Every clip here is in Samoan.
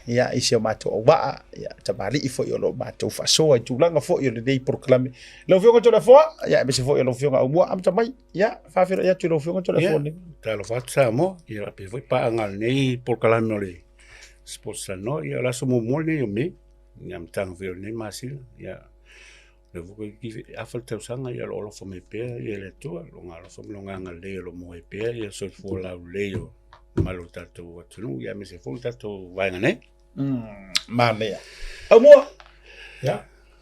Ia, i si o matou auvaa, ia, tamalii foi o lo o matou faasoa i tulaga foi o lenei polokalame. Lau Afioga Toleafoa, ia, aemaise foi o lau Afioga Aumua, amata mai, ia, faafeiloai atu i lau Afioga Toleafoa nei. Talofa atu Samoa, ia faapea foi paaga o lenei polokalame o le Sports Talanoa. Ia o le aso muamua lenei o Me, i le amataga foi o lenei masina. Ia, o lea foi ua afa le tausaga, ia o lo o alofa mai pea ia le Atua, Lona alofa ma Lona agalelei o lo o maua ai pea ia le soifua laulelei o le mamalu o le tatou atunuu, ia aemaise foi le tatou vaega nei. Manaia. Aumua. Ia,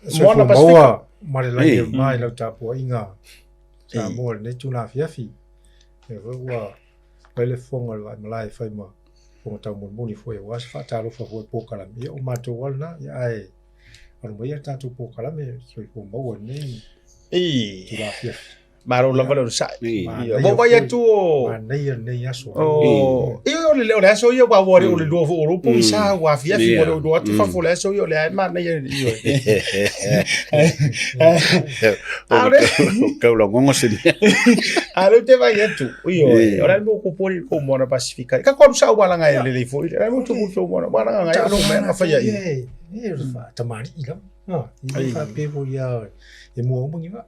soifua maua ma le lagi e mama i lau tapuaiga Samoa i lenei itula afiafi. Lea foi ua fai le fofoga o le vaimalae e fai ma fofoga taumolimoli foi aua se faatalofa foi i polokalame. Ia o matou lava lena, ia ae alu maia le tatou polokalame soifua maua i lenei itula afiafi. Malo lava le onosai. Ua vaai atu o manaia lenei aso. O ia o le o le aso ia ua ua o le lua o lo pogisa ua afiafi ua le atu fafo le aso ia o le ai manaia ia. O kau lagogo se mea. A le te vai atu io o le mo ko pori ko Moana Pasifika. Ka ko sa wala ngai le le foi. Le mo tu ko Moana wala ngai o me fa ia. E tamari i lava. I fa pe ia e mua uma ngiva.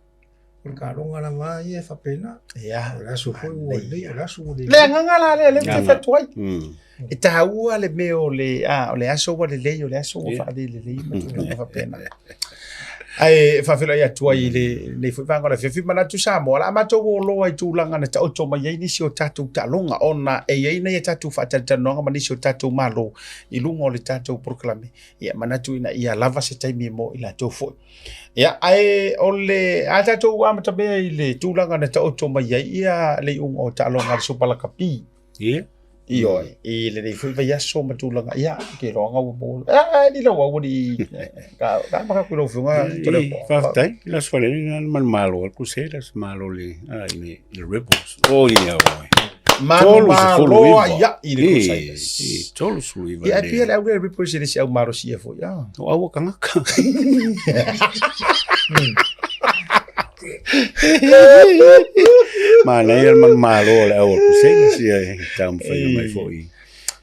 O le kaloga lava ia e faapena. Ia. O le aso foi ua lelei, o le aso ua lelei. Le agaga la lea, lea ou te fai atu ai. E taua le mea o le, a, o le aso ua lelei, o le aso ua faalelelei ma tulaga faapena. Ae faafeiloai atu ai i lenei foi vaega o le afiafi, manatu Samoa, o le a matou oloa i tulaga na taoto mai ai nisi o tatou taaloga, ona e i ai nai a tatou faatalatalanoaga ma nisi o tatou Malo i luga o le tatou polokalame. Ia manatu ina ia lava se taimi mo i latou foi. Ia, ae o le a tatou amata mea i le tulaga na taoto mai ai ia le iuga o taaloga a le Super Lakapi. Ia. Ioe, i lenei foi vaiaso ma tulaga, ia, ke loaga ua maua. Ah, ni lau au ni ka ka maka ku lau fionga tole. Faafetai, i le aso Faraile na manumalo ai le Crusaders, malo le a i le i le Rebels. Oi ia oi. Manumalo ia i le Crusaders. E 39. Ia, e pia le au le Rebels e le se au malosi foi. Ah. O au o kangaka. Manaia le manumalo o le au o le Crusaders ia e taumafaiga mai foi.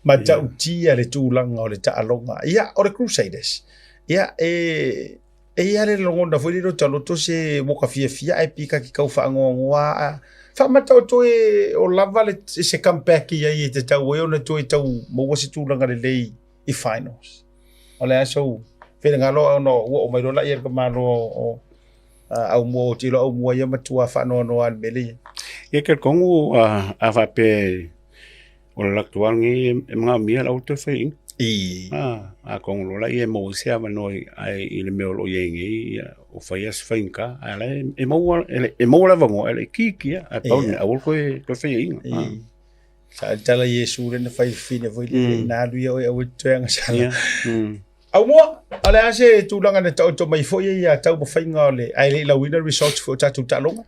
Matautia le tulaga o le taaloga. Ia, o le Crusaders. Ia, e e i ai le lagona foi lele o taloto se moka fiafia ae pika ki kau whaangoangoa a whaamata o toe o lava le se comeback i ai e te tau ai ona toe tau maua se tulaga lelei i finals. O le a sou finagalo ona ua oo mai loa laia i le tamaloa o Aumua ou te iloa Aumua ia matua faanoanoa i le mea lea e i ai. Ia talitonu a faapea o le alu atu lava lenei e manaomia lau toe faiaina. I. Atonu loa lea e maua ai se avanoa ae i le mea o lo o i ai nei, ua fai lava si faigata, ae o la e maua e maua le avanoa ae laitiiti lava, ae pau le mea aua le toe faiaina. I. Sa le tala Iesu lea na fai fine foi lele ina alu ia oe aua e te toe agasala. Aumua, o le a se tulaga na taoto mai foi ia taumafaiga o le ae le i lauina results foi o tatou taaloga?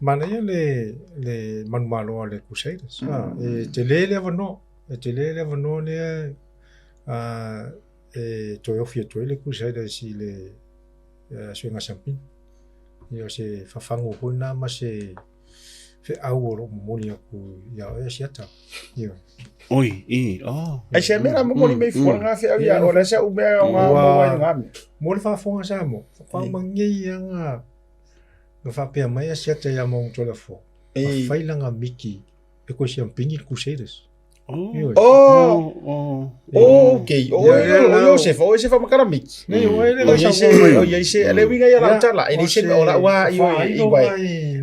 Manaia le le manumalo a le Crusaders. E tele le avanoa, e tele le avanoa lea e toe ofi atu ai le Crusaders i le suiga siamupini. Ia o se fafagu foi lena ma se feau o lo o momoli atu ia oe Asiata. Ioe. Oi, i, oh. Ai se mea la momoli mai fua ngā feau ia, o le se u mea o ngā maua i ngā mea. Mo le faafofoga a Samoa, faatoa mangei lava nga na faapea mai Asiata ia Maunga Toleafoa, fai lana miki e koe siampini le Crusaders. Oh, oh, oh, okay. O o Joseph, o se whamakaramiki. Nei, o ai le O se o ia se le winga ia lau tala, e se o la wa i i wai.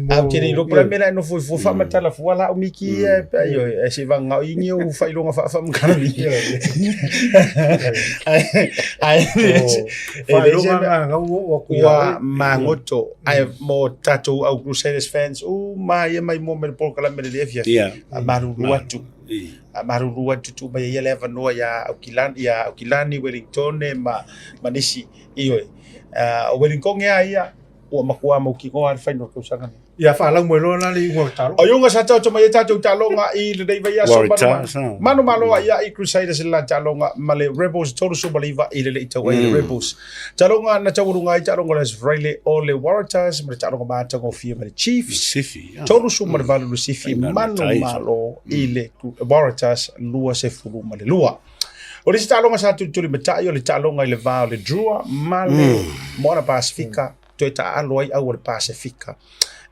Au te rei lopura mera no fui fu whamatala fua la o miki e pe io e se vanga o ingi o whailonga wha whamakaramiki. Ai ai Whailonga ngā ngau o aku ia. Ua mangoto ai mo tatou au Crusaders fans u ma ia mai mo me polokalame le afia. Maruru atu. Maruru atu tu mai ia le avanoa ia Aukilani, ia Aukilani Wellington ma ma nisi ioe. O Wellington ia ia ua matua mautinoa le faina o le tausaga nei. Ia faalau mai loa la le iuga o le taaloga. O iuga sa taoto mai ai tatou taaloga i lenei vaiaso manumalo ai ia i Crusaders le la taaloga ma le Rebels 39 i le lei tau ai le Rebels. Taaloga na taualuga ai taaloga o le Aso Faraile o le Waratahs ma le taaloga matagofie ma le Chiefs. 38 Lusifi manumalo i le Waratahs 22. O le isi taaloga sa tulitulimatai o le taaloga i le va o le Drua ma le Moana Pasefika, toe taaalo ai au o le Pasefika.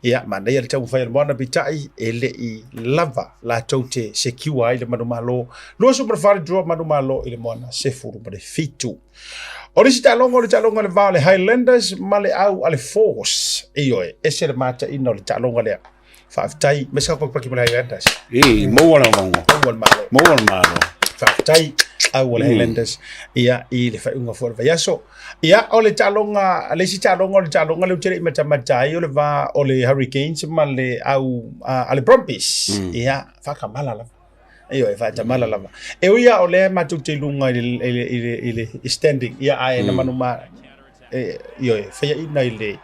Ia, manaia le taumafai a le Moana peitai e le i lava latou te secure ai le manumalo. 24 le Drua manumalo i le Moana 17. O le isi taaloga o le taaloga i le va o le Highlanders ma le au a le Force. Ioe, ese le mataina o le taaloga lea. Faafetai, me sa pakipaki ma le Highlanders. E, maua le vaoga. Maua le malo. Maua le malo. Faafetai au o le Highlanders ia i le faaiuga foi o le vaiaso. Ia, o le taaloga, le isi taaloga o le taaloga lea ou te le i matamata ai o le va o le Hurricanes ma le au a le Brumbies. Ia, faatamala lava. Ioe, faatamala lava. E ui lava o lea matou te i luga i le, i le, i le, i le standing, ia, ae na manuma, e, ioe, faiaina i le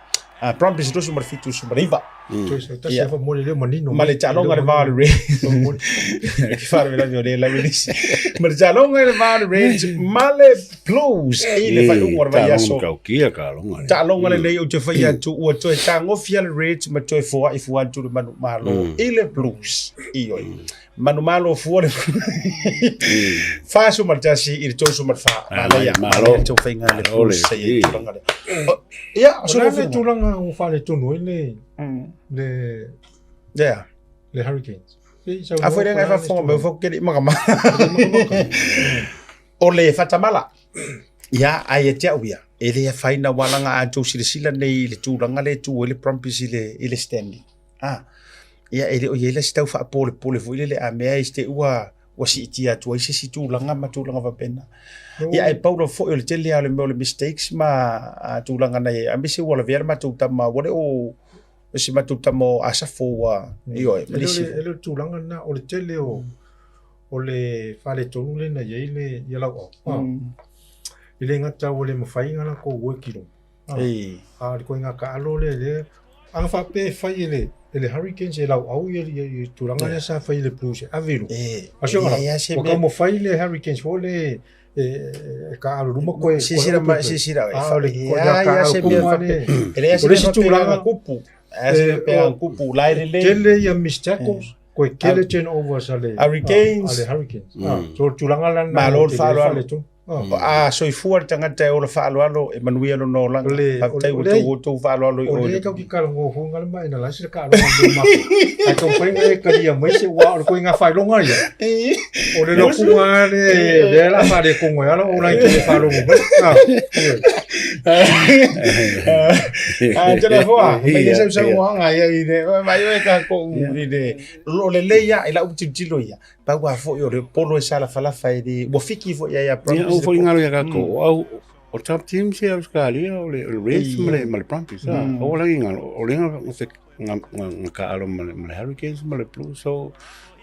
Brumbies 27 19. Tasi afa mo le leo manino. Ma le taaloga le va o le Reds. Ke faalavelave o le lau nisi. Ma le taaloga i le va o le Reds ma le Blues i le faaiuga o le vaiaso. Taukia taaloga. Taaloga lenei ou te fai atu ua toe tagofi le Reds ma toe foai fua atu le Manumalo i le Blues. Ioe. Manumalo fua le 41 i le 34. Manaia. Malo. Manaia le taufaiga le Blues sa i ai tulaga lea. Ia, o se le tulaga ua faaletonu ai le le Yeah. le Hurricanes. A foi le ngai faafofoga mai fo keli makama. O le faatamala. Ia, ae ia te au ia, e le afaina aua leaga a outou silasila nei i le tulaga lea e tu ai le Brumbies i le, i le standing. Ah, ia e le o i ai la se tau faapolepole foi lele a mea i te ua ua siitia atu ai se isi tulaga ma tulaga faapena. Ia ae pau lava foi o le tele lava o le mea o le mistakes ma a, tulaga na i ai, aemaise ua lavea le matou tama, ua le o si matou tama o Asafo ua, ioe, ma E le o nisi le, e le o le tulaga lena, o le tele o, o le faaletonu lea na i ai le ia lauao. Ah, E le gata ua le mafai ona latou work i luma. Ah, Ei. a o le ituaiga taalo lea lea ana faapea e fai e le e le Hurricanes e lauau ia ia ia tulaga lea sa fai e le Blues e ave i luma. E, A si ona e leai lava se ua mea. taumafai le Hurricanes foi lea e e taaalo luma koe Silasila mai, silasila oe. A o le E koe leai lava taaalo se mea kumu faapea. lea. E leai se O le mea isi faapea tulaga na kupu. E leai se mea faapea na kupu, la e lelei. Tele ia missed tackles, koe tele turnovers a le Hurricanes. a le Hurricanes. So o le tulaga la lena Malo le ua tele ai faaaloalo. faaletonu. A soifua le tagata e ola faaaloalo e manuia lona olaga. Faafetai ua outou outou faaaloalo i O lea tau ki kalogo hunga le mai na la se ka aloga mo ma. Ai tau whai ngai karia mai se wa o le koinga whailonga ia. O le lokunga le le la fa le kongo ala o lai te whalogo mai. Ah, tena foa, mai ke sau sau anga ia i le mai o ka ko i le lo le le ia i la utilutilo ia. Pau lava foi o le polo e salafalafa e le ua fiki foi ia ia Ia, au foi ngalo ia kākou. O au, o top teams ia Australia, o le Reds ma le, ma le Brumbies. Mm. Au langi ngalo, o le nga, nga, nga, nga kaalo ma le, ma le Hurricanes ma le Blues. So,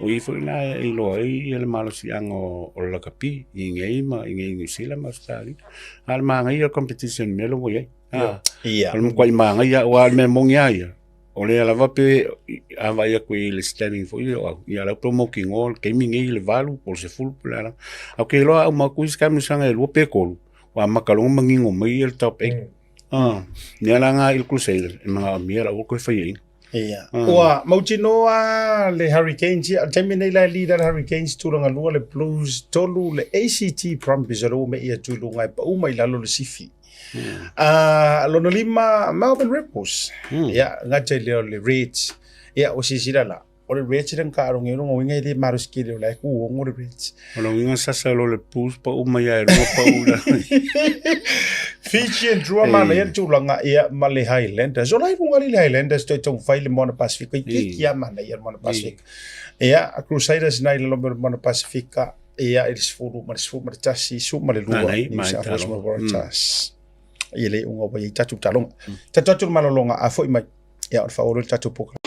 o i foi na e iloa ai ia le malosiaga o, o le lakapi i ngei ma i ngei New Zealand ma Australia. A le manaia o competition mea lea ua i ai. Ah, Ia. o le matua manaia aua le mea moni lava ia. O lea lava pe a vaai atu i le standing foi lea o au, ia lau pe mautinoa le taimi nei i le 8 po o le 10 po o le a lava. Ae ou te iloa a uma atu isi taamilosaga e 2 pe 3, ua amata loa ona manino mai ia le top 8. Lea la na i le Crusaders e manaomia la ua toe faiaina. Ia. Ua mautinoa le Hurricanes ia, o le taimi nei la e leader le Hurricanes, tulaga lua le Blues, tolu le ACT Brumbies o lea ua me'i atu i luga e pau mai lalo le sifi. Ah, lona lima, Melbourne Rebels. Ia, gata i lea o le Reds. Ia, ua silasila la, o le Reds le gakaaloga i lona uiga e le malosi tele o la e tu ono le Reds. O lona uiga sasa loa le Blues pau mai lava e lua pau i lalo. Fiji and Drua manaia le tulaga ia ma le Highlanders. O la e luga alii le Highlanders toe taumafai le Moana Pasifika. Itiiti lava manaia le Moana Pasifika. Ia, Crusaders na i lalo mai o le Moana Pasifika. Ia, i le 10 ma le 11, 12, Nanai, New mai South Wales taloga. Waratahs. Ia le iuga ua i ai tatou taloga. Tatou atu le malologa, a foi mai, ia o le faaauau loa le tatou polokalame.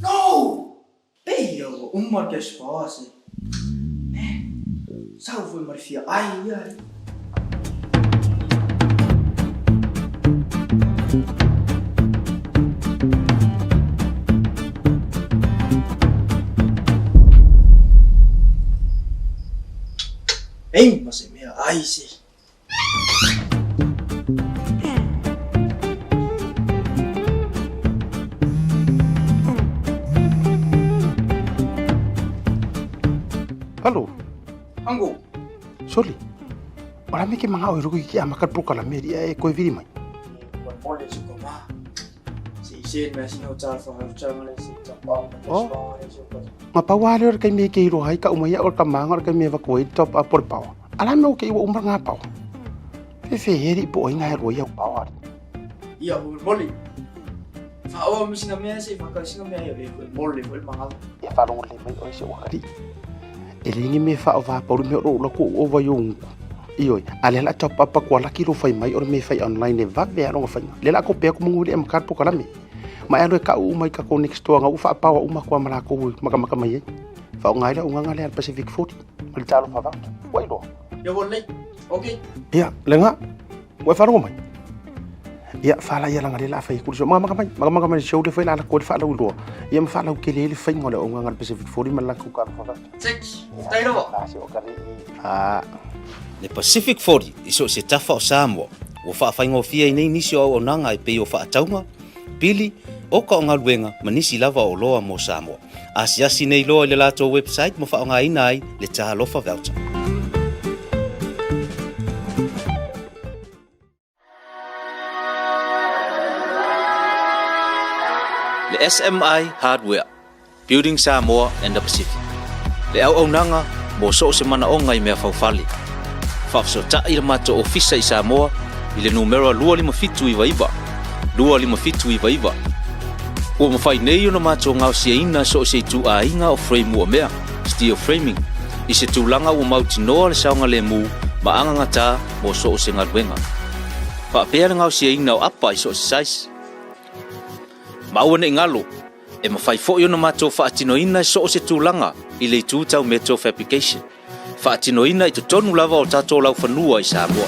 No! Pei ia ua uma le cash power se. Man, sau foi ma le fia ai ia e. Ei ma se mea ai se. Halo. Uncle. Soli. O la me ke mangao e ruku ki a maka polokalame lia e koe vili mai. Oh. Ma pau a lea o le taimi e ke iloa ai ka uma ia o le kamaga o le taimi e avatu ai le top up o le power. A la me o ke ua uma ngā power. Fefe e li po ai ngā rua ia power. Ia moli. Whaoa mo sina mea se whakau sina mea ia e moli foi mangalo. Ia whalongo le mai oi se wakari. E le ngi me wha o wha pauru me o la ku o vai o ngu. Ioi, a le la top up kua laki lo fai mai o le me fai online e vave a longa fai. Le la ko pea ko mungu le makar po kalame. Ma e alu e ka'u uma i ka kou next door nga u fa'apaoa uma koa ma lakou i makamaka mai ai. Fa'aoga ai le augaga lea a le Pacific 40 ma le talofa vauta. Ua iloa. Ia ua lelei. Ok. Ia, le ga, ua e faalogo mai? Ia, fala ia laga lea la fai aku le show. Makamaka mai, makamaka mai le show lea foi la lako ai le faalauiloa. Ia ma faalautele ai le faiga o le auaunaga a le Pacific 40 ma le latou talofa vauta. Six. Faafetai lava. La se o ka le i. Le Pacific 40 i so o se tafa o Samoa, ua faafaigofie ai nei nisi o auaunaga e pei o faatauga, pili, oka o galuega ma nisi lava o oloa mo Samoa. Asiasi nei loa i le latou website ma faaaogaina ai le Talofa Voucher. Le SMI Hardware, Building Samoa and the Pacific. Le auaunaga mo so o se manaoga i mea faufale. Faafesootai le matou ofisa i Samoa i le numera 25799, 25799. Ua mafai nei ona matou gaosiaina so o se ituaiga o frame uamea, steel framing, i se tulaga ua mautinoa le saogalemu ma agagatā mo so o se galuega. Faapea le gaosiaina o apa i so o se size. Ma aua ne i galo, E mafai foi ona matou faatinoina i so o se tulaga i le itu tau metal fabrication, faatinoina i totonu lava o tatou laufanua i Samoa.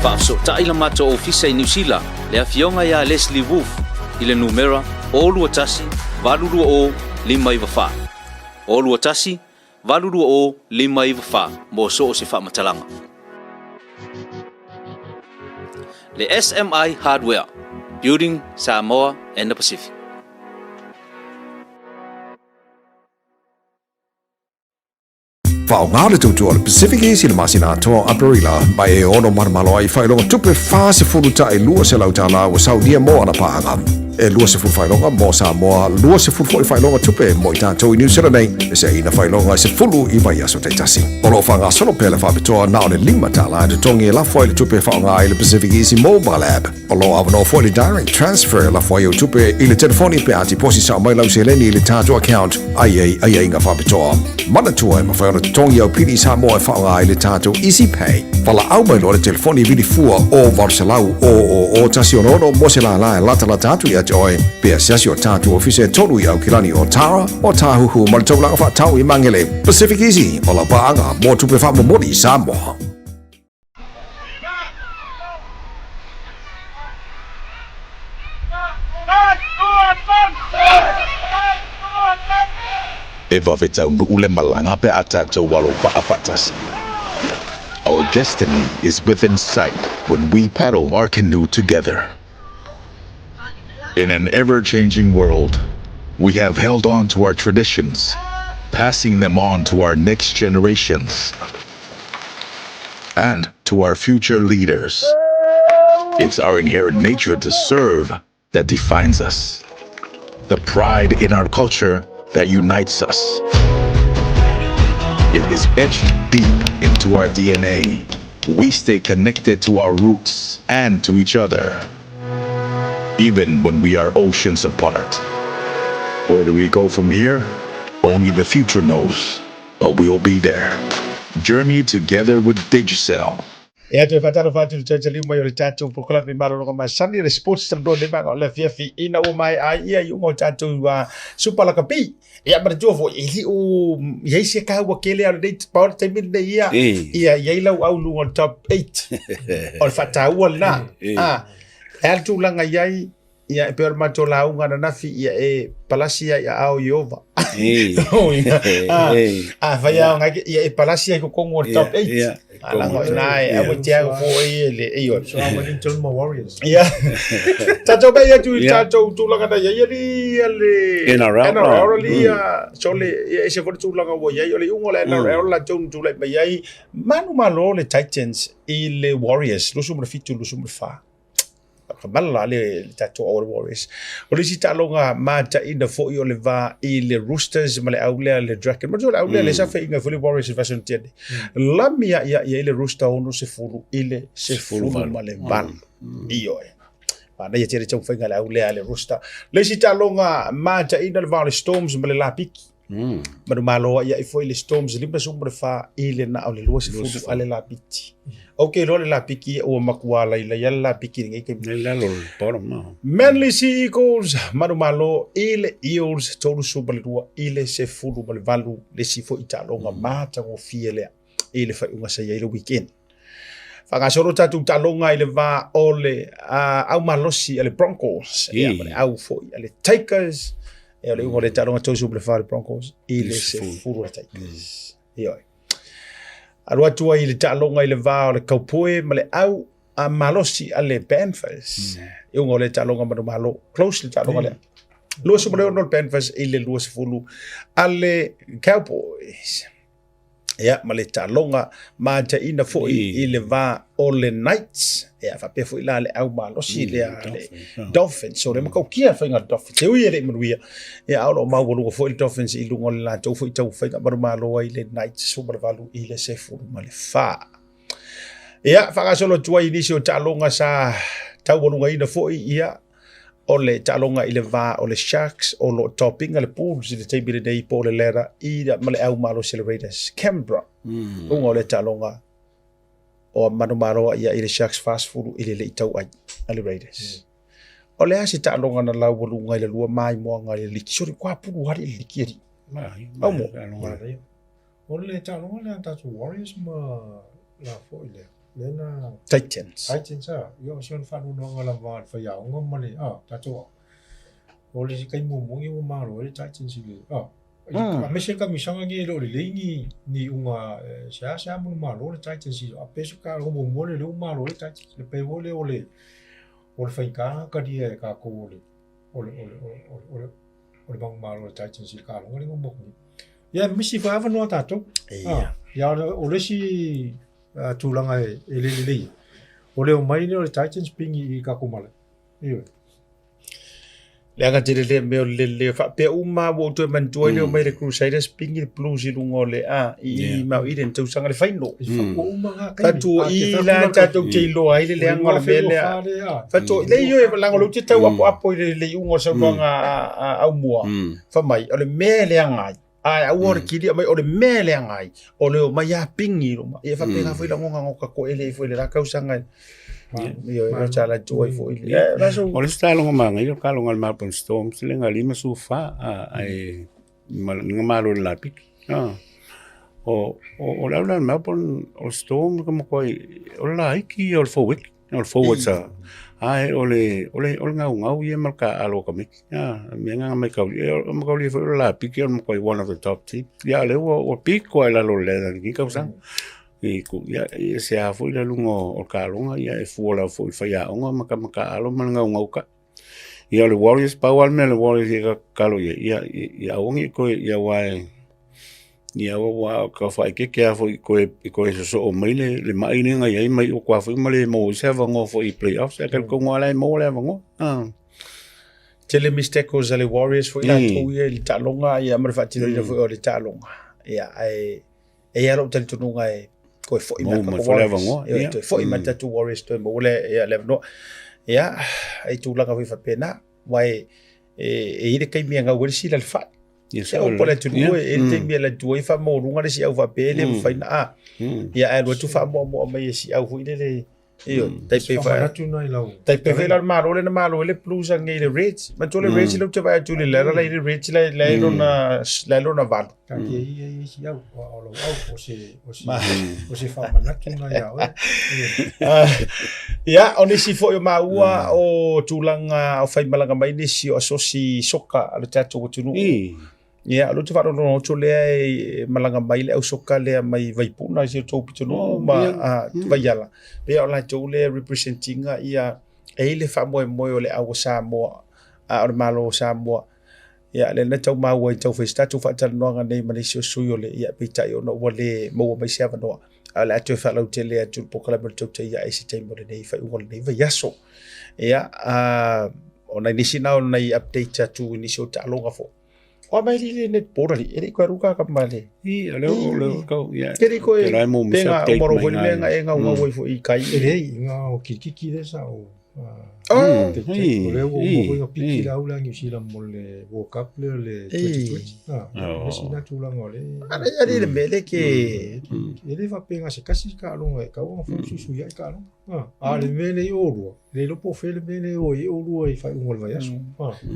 Faafesootai la matou ofisa i Niu Sila le afioga ia Leslie Wolfe i le numera 021 820 594. 021 820 594 mo so o se faamatalaga. Le SMI Hardware, Building Samoa and the Pacific. Faaaoga le tautua o le Pacific Easy i le masina atoa o Aperila ma e ono manomano ai failoga tupe $40 $200 ua saunia mo ana paaga. E 20 failoga mo Samoa, 20 foi failoga tupe mo i tatou i Niu Sila nei, e seaina failoga e 10 i vaiaso taitasi. O lo o faagasolo pea le faapitoa na o le $5 e totogi e lafo ai le tupe e faaaoga ai le Pacific Easy Mobile App. O lo o avanoa foi le direct transfer e lafo ai au tupe i le telefoni pe a tiposi sao mai lau seleni i le tatou account a i ai aiaiga faapitoa. Manatua e mafai ona totogi au pili i Samoa e faaaoga ai le tatou Easy Pay. Valaau mai loa le telefoni vili fua o 800 000 166 mo se lālā e latalata atu ia te oe pe asiasi o tatou ofisa e tolu i Aukilani o Tara, o Tāhuhu ma le Taulaga Faatau i Magele. Pacific Easy, o lau paaga mo tupe faamomoli i Samoa. E vave taunuu le malaga pe a tatou alo vaa faatasi. Our destiny is within sight when we paddle our canoe together. In an ever-changing world, we have held on to our traditions, passing them on to our next generations and to our future leaders. It's our inherent nature to serve that defines us, the pride in our culture that unites us. It is etched deep into our DNA. We stay connected to our roots and to each other, even when we are oceans apart. Where do we go from here? Only the future knows, but we'll be there. Journey together with Digicel. Ia toe faatalofa atu i le toe taliu mai o le tatou polokalame malologa masani le sports talanoa le vaega o le afiafi ina ua maea ai ia iuga o tatou Super Lakapi. Ia manatua foi e le o i ai se taua tele a lenei pau le taimi lenei ia ia i ai lau au i luga o le top 8 o le faataua lena. Ah, e a le tulaga i ai Ia, e pei o le matou lauga ananafi, ia e palasi ai i aao o Ieova. A fai ao ngai, ia e palasi ai totonu o le top 8. A lago ina e aua te au foi e le e oi. So Wellington ma Warriors. Ia. Tatou mai atu i tatou tulaga na iai ali le NRL. NRL ali ia so le ia ese foi le tulaga ua iai o le iuga o le NRL latou na tulai mai ai manumalo le Titans i le Warriors 27 24. Mala le tatou All Warriors. O le isi taaloga mataina foi o le va i le Roosters ma le au lea le Dragon. Manatua le au lea le sa faiga foi le Warriors i le vaiaso na tea nei. Lami ia ia i le Rooster 60 i le 18. Ioe. Manaia tele taumafaiga a le au lea le Rooster. Le isi taaloga mataina le va o le Storms ma le Lapiki. Manumalo ai ai foi le Storms 54 i le na o le 20 a le Lapiti. Ok, loa le Lapiki ua matua lailai a le Lapiki i lenei taimi. Nei lalo le bottom no. Manly Sea Eagles manumalo i le Eels 32 i le 18 le isi foi taaloga matagofie lea i le faaiuga sa i ai le weekend. Faagasolo tatou taaloga i le va o le au malosi a le Broncos ia ma le au foi a le Tigers. Ia o le iuga o le taaloga 34 le Broncos i le 10 le Tigers. Ioe. Alu atu ai i le taaloga i le va o le Cowboy ma le au a malosi a le Panthers. Iuga o le taaloga manumalo. Close le taaloga lea. 26 le Panthers i le 20 a le Cowboys. Ia, ma le taaloga mataina foi i le va o le Knights, ia, faapea foi la le au malosi lea a le Dolphins. So, le matautia le faiga a le Dolphins. E ui e le i manuia, ia, a o lo o maualuga foi le Dolphins i luga o le latou foi taumafaiga manumalo ai le Knights 18 i le 14. Ia, faagasolo atu ai i nisi o taaloga sa taualugaina foi, ia, o le taaloga i le va o le Sharks o lo o top-ina le Bulls i le taimi lenei po o le ladder i ma le au malosi a le Raiders. Canberra, luga o le taaloga o manumalo ia i le Sharks 40 i le le i tau ai a le Raiders. O le a se taaloga na laualuga i le lua maimoaga i le liki? Sori, kua pulu hali i le liki alii. Au mo. O le taaloga lea a tatou Warriors ma la foi lea. Lea na Titans. Titans a. Ia o si ona faanoanoaga lava a le faiaoga ma le a tatou aoga. O le taimi muamua lenei ua malo ai le Titans i le a. Aemaise le kamisaga nei e le o lelei ni ni iuga seasea manumalo le Titans i a pe se taaloga muamua lea lea ua malo ai le Titans. Le pei foi lea o le o le faigata talia e tatou o le o le o le o le o le manumalo o le Titans i le taaloga lea na uma atu nei. Ia e misi foi avanoa tatou. Ia. Ia o le isi tulaga e le lelei, o le omai lea o le Titans pigi i tatou malae. Ioe. Leaga tele lea mea o le lelei faapea uma ua ou toe manatua ai le omai le Crusaders pigi le Blues i luga o le a i Mount Eden tausaga le final. Fatua i la tatou te iloa ai le leaga o le mea lea. Fatua le ioe leaga o lea ou te tau apoapo i le iuga o le saunoaga a Aumua. Fai mai o le mea e leaga ai ae aua o le kilia mai o le mea e leaga ai o le omai lava pigi i luma. Ia e faapena foi lagona o ka koele ai foi i le la tausaga. Ioe, o sa latou ai foi. O le isi taaloga manaia o le taaloga a le Melbourne Storms lea na 54 ae na malo i le lapiki. O le au la Melbourne o le Storm ka matua o le laiti ia o le forward. O le forward sa ae o le o le o le gaugau ia ma le taaalo o tamaiti. A mea na mataulia, o le mataulia foi o le lapiki o le matua one of the top team. Ia o lea ua ua pito lava i lalo o le ladder i lenei tausaga. I ku ia ia se a foi le luga o le taaloga ia e fua lava foi i le faiaoga ma tama taaalo ma le gaugau ka. Ia o le Warriors, pau lava le mea o le Warriors ia e tatalo i ai, ia ia aua ne i toe ia aua e ia aua ua faaeteete lava foi i toe i toe sosoo mai le le mai lea na i ai ma iu atu lava foi ma le maua ai se avanoa foi i playoffs. Ae talitonu lava la e maua le avanoa. Tele mistake a le Warriors foi latou ia i le taaloga ia ma le faatinoina foi o le taaloga. Ia ae e i ai lou talitonuga e toe foi mai Maua mai foi le avanoa, ia, toe foi mai tatou Warriors toe maua le ia le avanoa. Ia, e tulaga foi faapena, aua e i ai le taimi e gau ai le sila i le fai. Ia upu a le atunuu e i ai le taimi e alu atu ai faamaualuga le isi au faapea e le mafai ona a. Ia ae alu atu faamoamoa mai e si au foi lele Ioe, tai pei foi tai pei foi la o le Malo lea na malo ai le Blues anei i le Reds. Manatua le Reds lea ou te vaai atu i le ladder la e i ai le Reds la e lona la e lona valu. Taatia ia i isi au, aua o lau au o se o se o se faamanatu lena ia oe. Ia, o nisi foi o maua o tulaga o faimalaga mai nisi o asosi soka a le tatou atunuu. Ia, o lea ou te faalogologo atu lea e malaga mai le au soka lea mai Vaipuna i si outou pitonuu ma Vaiala. Pei o latou lea e represent ina ia, e i ai le faamoemoe o le au a Samoa, a o le Malo o Samoa. Ia, lea na tau maua ai tau fai se tatou faatalanoaga nei ma nisi o sui o le, ia, peitai ona ua le maua mai se avanoa. Ae o le a toe faalautele atu le polokalame o le tautai ae i se taimi o lenei faaiuga o lenei vaiaso. Ia, o nai nisi na o nai update atu i nisi o taaloga foi. O a mai le netball ali, e le i koe alu kaka ma le. I, o leo, o leo kau, ia. Ke le koe, penga, o maro foi le mea nga e ngau ngau ai foi i kai. E leai, nga o kirikiki le sa o. O lea ua uma foi ona piki le au lea a Niu Sila mo le World Cup lea o le 2020. O le isi lena tulaga o lea. A le le mea le ke. E le faapea na o se tasi taaloga e tatau ona fesuisuiai taaloga. A o le mea lea i oulua, e le iloa po o fea le mea lea e o ai oulua i faaiuga o le vaiaso.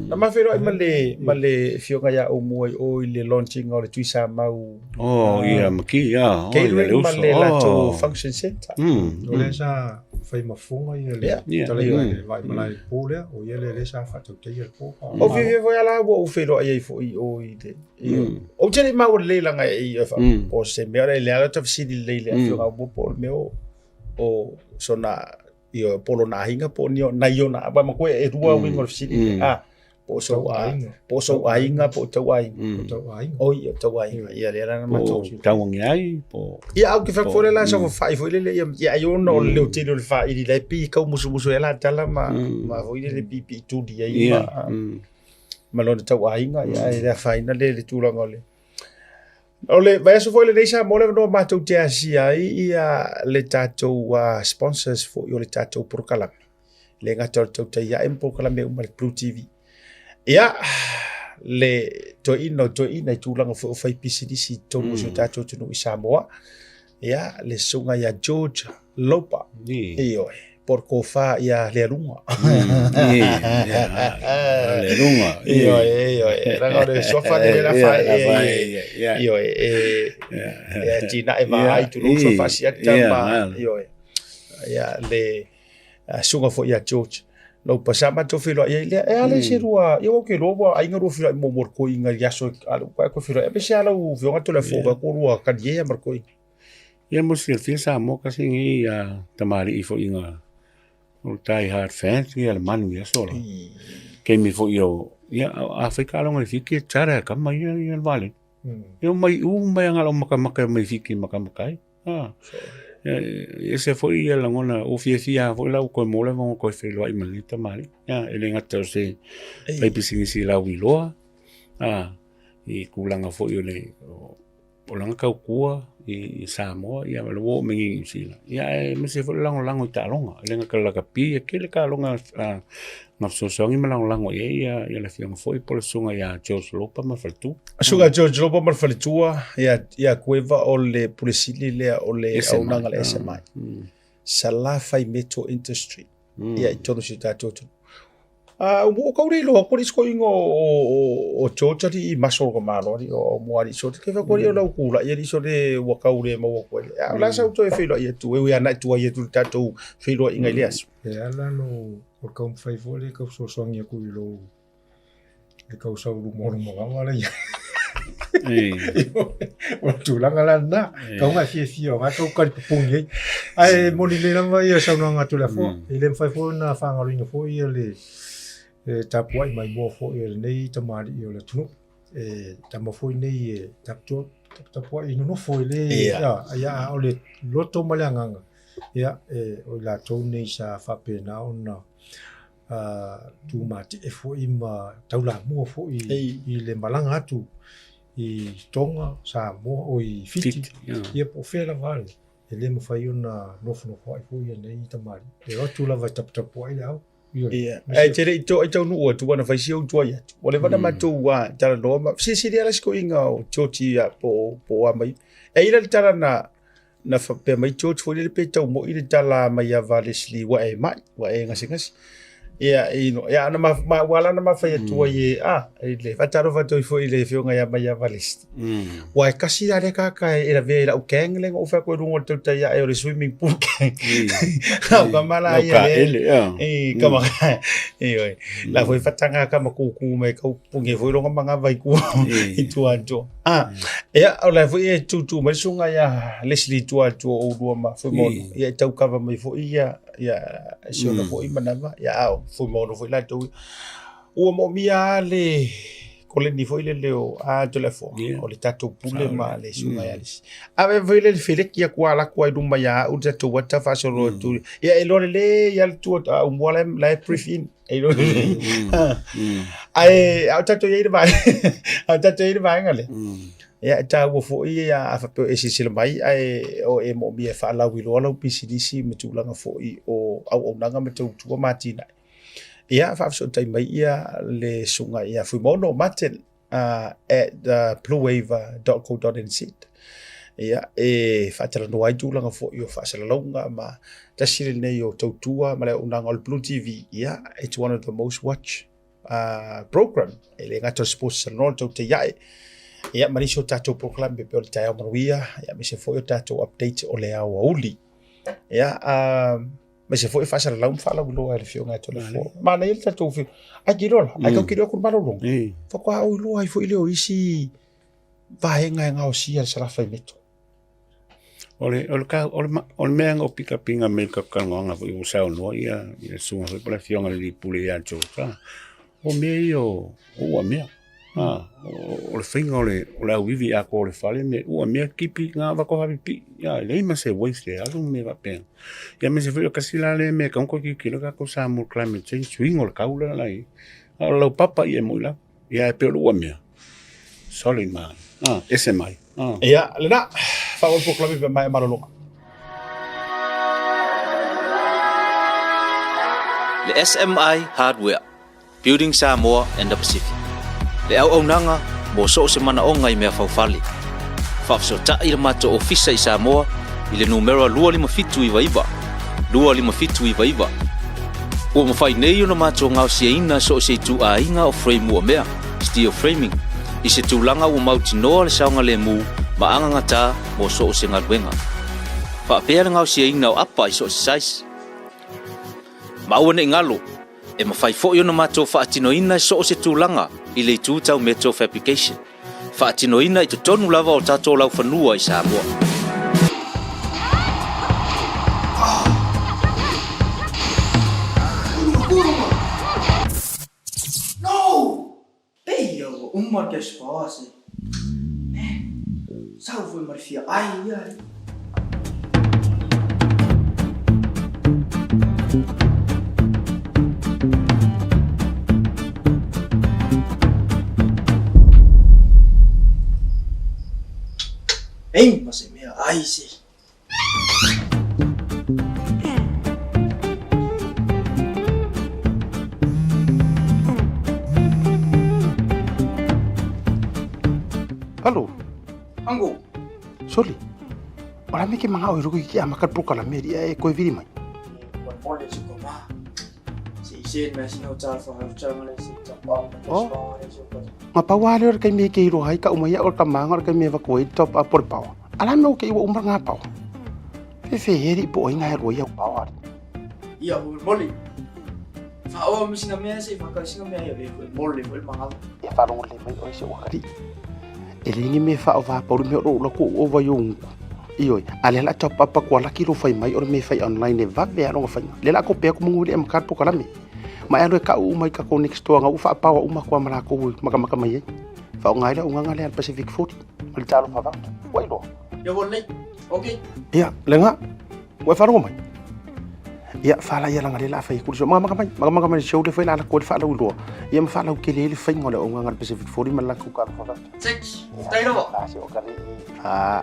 Na ma feiloai ma le ma le afioga ia Aumua i o i le launching o le Tui Samau. Oh, ia ma ki, ia. Oh, Catering ma le latou function center. O lea sa fai ma fofoga ia le fetalaiga i le Vaimalae i le po lea, o ia lea lea sa faatautaia le po. O fiafia foi lava ua ou feiloai ai foi i o i le Ou te le i maua lelei leaga e po o se mea o le ala ta fesili lelei i le afioga ia Aumua po o le mea o sona ia po o lona aiga po o ni nai ona aua manatua e lua uiga o le fesili lea a po o sou aiga po o sou aiga po o tau aiga. O tau aiga. Oi o tau aiga ia lea la na matou. Po o tauagi ai po o. Ia ae ou te fai atu foi lea la sau fafai foi lele ia ia ai ona o le leotele o le faili la e pei e tau musumusu ai la tala ma ma foi lele piipii tuli ai ma ma lona tau aiga ia ae le afaina le le tulaga o le O le vaiaso foi lenei Samoa le avanoa matou te asia ai ia le tatou sponsors foi o le tatou polokalame. Le gata o le tautai ae ma polokalame uma le Blue TV. Ia, le toeaina o toeaina i tulaga foi o fai pisinisi i totonu o si o tatou atunuu i Samoa. Ia, le susuga ia George Lopa. Ioe, po o le tofa ia Lealuga. Lealuga. Ioe, ioe. Leaga o le suafa lea la faaee ai. Ioe, e atinae vaai tulou suafa Asiata ma, ioe. Ia, le susuga foi ia George Lopa sa matou feiloai ai lea. E a le se lua, ia ua ou te iloa ua aiga lua feiloai muamua i le toeaina i le aso a le uka e toe feiloai. Aemaise lava lau afioga Toleafoa vaeatu lua kaliea ma le toeaina. Ia mo le silafia Samoa kasi nei a tamalii foi na o le die hard fans ia le manu i aso la. Taimi foi o ia a fai taaloga i Fiti e charter e kama ia ia le vaalele. E omai uma lava na o makamaka e omai i Fiti e makamaka ai. E ese foi ia lagona ua fiafia lava foi la ua toe maua le avanoa e toe feiloai ma lenei tamalii. E le gata o se faipisinisi lauiloa i tulaga foi o le o lana tautua i Samoa ia ma le ua oo mai nei i Niu Sila. Ia aemaise foi le lagolago i taaloga, e le gata i le lakapi, e tele taaloga na fesoasoani ma lagolago i ai ia le afioga foi po o le susuga ia George Lopa ma le faletua. Susuga ia George Lopa ma le faletua ia Kueva o le Pule Sili lea o le auaunaga a le SMI. Salafai Metal Industry ia i totonu o si o tatou atunuu. A ua tau le iloa atu alii toeaina o George alii i maso o le tamaloa alii o mua alii sole. Ke fai atu alii o lau tulai alii sole ua tau le maua atu ai. A o le a sa ou toe feiloai atu e ui lava na e tuai atu i le tatou feiloaiga i le aso. E ala ona o le taumafai foi lea e tau fesoasoani atu i lou le tau sau luma lava la ia. O le tulaga la lena, tau na fiafia o tau kali pupuni ai. Ae moni lelei lava ia saunoaga a Toleafoa, e le mafai foi ona faagaloina foi ia le tapuai maimoa foi a lenei tamalii o le atunuu. E tama foi nei e tapuai nonofo e le, ia a o le loto ma le agaga, ia e, o i latou nei sa faapena ona tumatie foi ma taulamua foi i le malaga atu i Tonga, Samoa, o i Fiti, ia po o fea lava e le mafai ona nofonofoai foi ia nei tamalii. E o atu lava e taputapuai le ao. Ia, ae te le i to ai taunuu atu ua na fai si ou tuai atu. Ua leva ona matou talanoa ma silasila la si toeaina o George ia po o a mai. E i ai la le tala na na faapea mai George foi lele pe tau moi le tala mai ia va Leslie ua e mai, ua e gasegase. Ia, ino, ia na ma, ma ua ala na ma fai atu ai e, a, i le faatalofa atu ai foi i le afioga ia Maiava Leslie. Ua e kasi la lea kaka e lavea i lau gang lea na ou fai atu ai i luga o le tautai ae o le swimming pool gang. Lau kama la ia le. I kama ioe. La foi fatanga kama kūkū mai kau pungi foi longa manga vai ku i tua atu. Ah, ia o la foi e tūtū mai susuga ia Leslie i tua atu o oulua ma Fuimaono. Ia e tau kava mai foi ia ia si ona foi manawa ia a o Fuimaono foi latou. Ua moomia lava le koleni foi lele o a Toleafoa, o le tatou pule ma le susuga ia Alisi. A vave foi lele feleki aku a laku ai luma ia au le tatou ata faasolo atu. Ia e iloa lelei lava le tu a Aumua la e brief in. E iloa lelei. Ae a o tatou i ai i le vaega, a o tatou i ai i le vaega lea. Ia e taua foi a faapea o e silasila mai ae o e moomia e faalauiloa lau pisinisi ma tulaga foi o auaunaga ma tautua ma atinae. Ia, faafesootai mai ia le susuga ia Fuimaono Martin at bluewave.co.nz. Ia, e faatalanoa ai tulaga foi o faasalalauga ma tasi lenei o tautua ma le auaunaga o le Blue TV. Ia, it's one of the most watched program. E le gata o le Sports Talanoa, le tautai ae. Ia, ma nisi o tatou program e pei o le Taeao Manuia, ia, aemaise foi o tatou update o le aoauli. Ia, aemaise foi faasalalau ma faalauiloa e le Afioga ia Toleafoa. Manaia le tatou fi- ai te iloa la, ai tatou te iloa atu le malologa. Faatoa ou iloa ai foi lea o isi vaega e gaosia le Salafai Meto. O le, o le, ka, o le, o le mea na ou pikapiga mai i le talanoaga foi ua saunoa ia, ia le susuga foi po o le afioga i le alii pule ia George, o mea ia o, o uamea. O le faiga o le auivi atoa o le fale me ua mea kipi na avatu faapipii e leai ma se waste e alu ma mea faapena. Ia aemaise foi o tasi la lea mea e tatau ona toe tilotilo tatou Samoa i le climate change, suiga o le tau lea la i ai. A o le laupapa ia e moni lava, ia ae pei o le uamea, solid ma ese mai. Ia, lena, faaauau le polokalame pe a maea malologa. Le SMI Hardware Building Samoa and the Pacific, le auaunaga mo so o se manaoga i mea faufale. Faafesootai le matou ofisa i Samoa i le numera 25799, 25799. Ua mafai nei ona matou gaosiaina so o se ituaiga o frame uamea, steel framing, i se tulaga ua mautinoa le saogalemu ma agagatā mo so o se galuega. Faapea le gaosiaina o apa i so o se size. Ma aua ne i galo, E mafai foi ona matou faatinoina i so o se tulaga i le itu tau metal fabrication, faatinoina i totonu lava o tatou laufanua i Samoa. No! Pei ia ua uma le cash power se. Man, sau foi ma le fia ai ia e. Ei ma se mea ai se. Alo. Ango. Soli. O la me ke manga o iruku ki a maka polokalame ria e koe vili mai. Oh. Nga pau lava lea o le taimi e ke iloa ai ka uma ia o le tamaga o le taimi e avatu ai le top up o le power. A la mea ua te i ua uma ngā power. Fefe e alii po o ai ngā e alu ai au power alii. Ia hui moli. Whaoa me sina mea se whakau sina mea ia hui moli hui mangala. Ia whalongo le mai oe se ua kari. E le ni me wha o wha pauri me o ro ku o vai o unku. Ioe, a le la top up kua laki lo fai mai o le me fai online e vave a longa fainga. Le la ko pea ku mungu le am kar po kalame. Ma e alu e ka'u uma i ka-kou next door nga u faapaoa uma koa ma lakou e makamaka mai ai. Faaaoga ai le augaga lea a le Pacific 40 ma le talofa vata. Ua iloa. Ia ua lelei. Ok. Ia, Lega, ua e faalogo mai? Ia, fala ia laga lea la a fai atu le show. Makamaka mai, makamaka mai le show lea foi la a lako ai le faalauiloa. Ia ma faalautele ai le faiga o le augaga a le Pacific 40 ma le latou talofa vata. Six. Faafetai lava. A, se o ka le. A.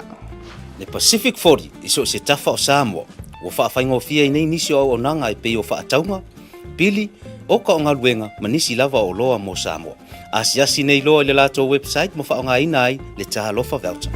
Le Pacific 40 i so o se tafa o Samoa, ua faafaigofie ai nei nisi o auaunaga e pei o faatauga, pili, oka o galuega ma nisi lava o oloa mo Samoa. Asiasi nei loa i le latou website ma faaaogaina ai le Talofa Voucher.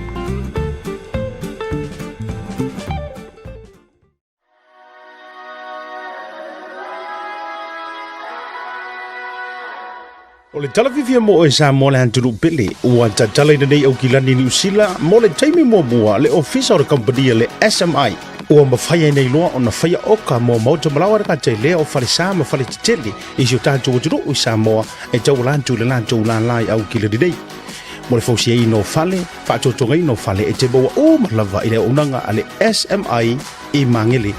O le tala fiafia mo oe Samoa le atunuu pele, ua tatala ina nei Aukilani Niu Sila mo le taimi muamua le ofisa o le kamupani a le SMI. Ua mafai ai nei loa ona faia oka mo maota malaoa le gata i lea o falesa ma faletetele i si o tatou atunuu i Samoa e tauala atu i le latou lala i Aukilani nei. Mo le fausiaina o fale, faatotogaina o fale e te maua uma lava i le auaunaga a le SMI i Magele.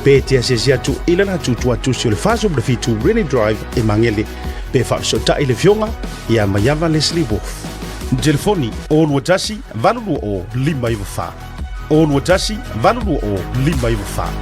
Pe te asiasi atu i le latou tuatusi o le 47 Rennie Drive e Magele, pe faafesootai le Afioga ia Maiava Leslie Wolfe. Telefoni 021 820 594 021 820 594.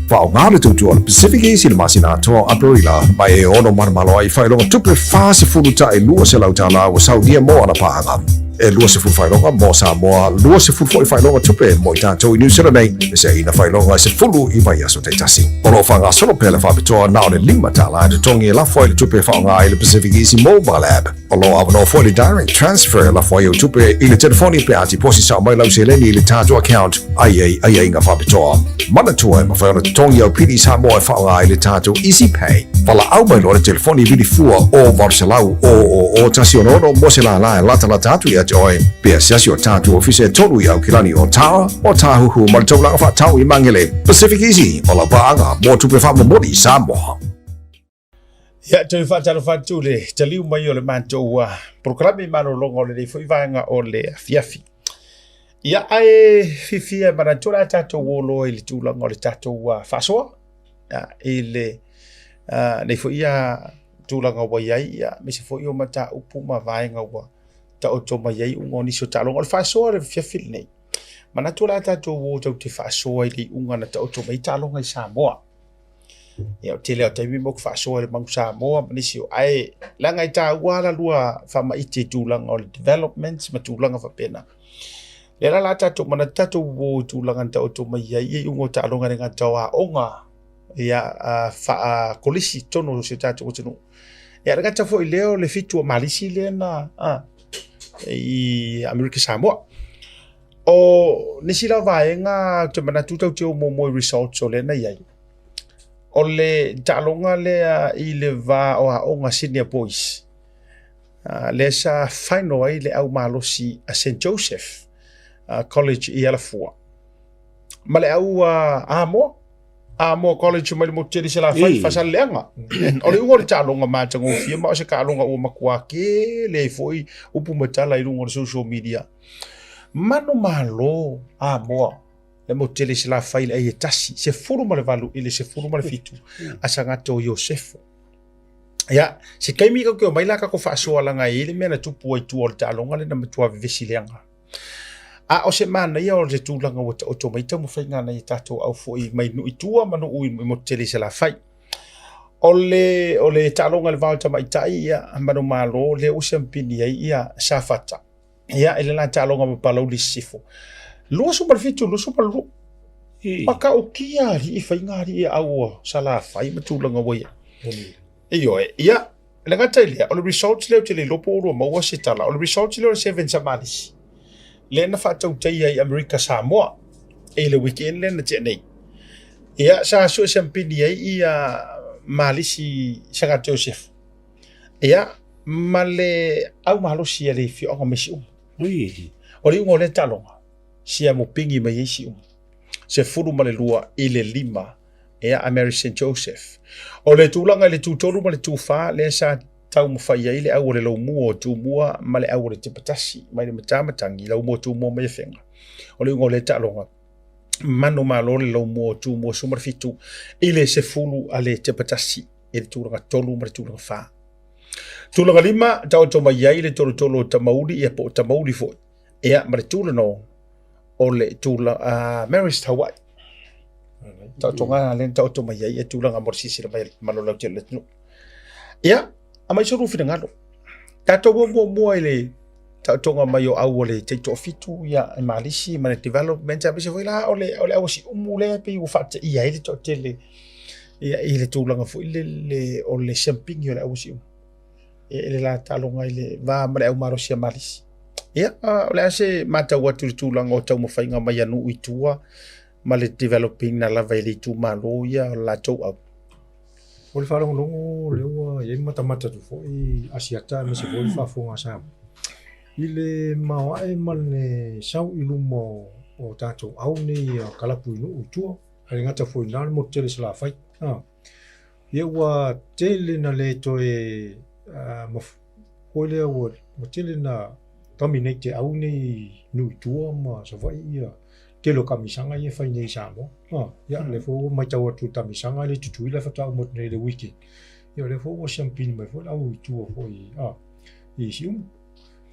Faaaoga le tautua o le Pacific Easy i le masina atoa o Aperila ma e ono manomalo ai faailoga tupe $40,200 ua saunia mo ana paaga. E 20 faailoga mo Samoa, 20 foi faailoga tupe mo i tatou i Niu Sila nei, me se aina faailoga e 10 i vaiaso taitasi. O lo o faagasolo pea le faapitoa na o le $5 e totogi e lafo ai le tupe e faaaoga ai le Pacific Easy Mobile App. O lo o avanoa foi le direct transfer e lafo ai au tupe i le telefoni pe a tiposi sao mai lau seleni i le tatou account ai ai aiaiga faapitoa. Manatua e mafai ona totogi au pili Samoa e faaaoga ai le tatou Easy Pay. Valaau mai loa le telefoni vili fua o 800 000 166 mo se lālā e latalata atu ia te oe. Pe asiasi o tatou ofisa e tolu i Aukilani o Tara, o Tāhuhu ma le taulaga faatau i Magele. Pacific Easy, o lau paaga mo tupe faamomoli Samoa. Ia, toe faatalofa atu le taliu mai o le matou polokalame malologa o lenei foi vaega o le afiafi. Ia, ae fiafia e manatu o le a tatou o loa i le tulaga o le tatou faasoa i le nei foi tulaga ua i ai, ia, aemaise foi o mataupu ma vaega ua taoto mai ai iuga o nisi o taaloga. O le faasoa o le afiafi lenei, manatu o le a tatou o tatou te faasoa i le iuga na taoto mai ai taaloga i Samoa. Ia o le tele lava o taimi matou te faasoa i le Manu Samoa ma nisi o... ae leaga e taua lava la lua faamaite i tulaga o le development ma tulaga faapena. O lea la o le a tatou manatu tatou o i tulaga na taoto mai ai iuga o taaloga e le gata o aoga ia faa-kolisi i totonu o si o tatou atunuu. Ia e le gata foi i lea o le fitu o Malisi lea na i Amerika Samoa. O nisi la vaega ou te manatu tatou te o muamua i results o lea na i ai. O le taaloga lea i le va o aoga senior boys, lea sa final ai le au malosi a St Joseph College i Alafua ma le au Amoa. Amoa College mai le motu tele i Salafai, Faasaleleaga. O le iuga o le taaloga matagofie ma o se taaloga ua matua tele ai foi upu ma tala i luga o le social media. Manumalo Amoa le motu tele i Salafai i le ai e tasi, 18 i le 17 a Sagato o Iosefo. Ia, se taimi tatou te omai la tatou faasoa leaga e i ai le mea na tupu ai i tua o le taaloga lea na matua vevesi leaga. A o se manaia o le tulaga ua taoto mai taumafaiga a nai a tatou au foi mai nuu i tua ma nuu i motu tele i Salafai. O le, o le taaloga i le va o le tamaitai, ia, manumalo, lea ua siamupini ai ia Safata. Ia, i le la taaloga ma Palauli Sisifo. 27, 22. Matautia alii faiga alii au o Salafai ma tulaga ua i ai. Ioe, ia, le gata i lea, o le results lea ou te le iloa po o ua maua se tala, o le results lea o le Sevens a Malisi, lea na faatautaia i Amerika Samoa i le weekend lea na tea nei. Ia, sa sue siampini ai ia Malisi Sagato Iosefo. Ia, ma le au malosi a le afioaga mai Siumu. O le iuga o lea taaloga, siamupini mai ai Siumu. 12 i le 5 ia a Mary St. Joseph. O le tulaga i le tutolu ma le tufa lea sa taumafai ai le au o le Laumua o Tumua ma le au o le Tepatasi mai le Matamatagi, Laumua Tumua mai Afega. O le iuga o lea taaloga. Manumalo le laumua o Tumua 17 i le 10 a le Tepatasi i le tulaga 3 ma le tulaga 4. Tulaga 5, taoto mai ai le tolotolo o Tamauli ia po o Tamauli foi. Ia ma le tulaga o le tulaga Marist Hawaii. Taotoga lea na taoto mai ai ia tulaga mo le silasila mai a le mamalu lautele o le atunuu. Ia, aumai so lua finagalo. Tatou o muamua i le taotoga mai o au o le taitoafitu ia i Malisi ma le development aemaise foi la o le o le au siumu lea pei ua faateia ai le toatele ia i le tulaga foi lele o le siampini o le au siumu. Ia i le la taaloga i le va ma le au malosi a Malisi. Ia, o le a se matau atu i le tulaga o taumafaiga mai a nuu i tua ma le developing na lava i le itumalo ia o le latou au. O le faalogologo lea ua i ai matamata atu foi Asiata aemaise foi le faafofoga a Samoa i le maoae ma le sau i luma o tatou au nei a kalapu i nuu i tua, ae le gata foi i lena le motu tele i Salafai. Ia ua tele na le toe foi lea ua tele na dominate e au nei nuu i tua ma Savaii ia tele o kamisaga ia e fai nei i Samoa. Ia lea foi ua matau atu i le kamisaga lea i Tutuila faatoa uma atu nei i le weekend. Ia lea foi ua siampini mai foi le au i tua foi i Siumu.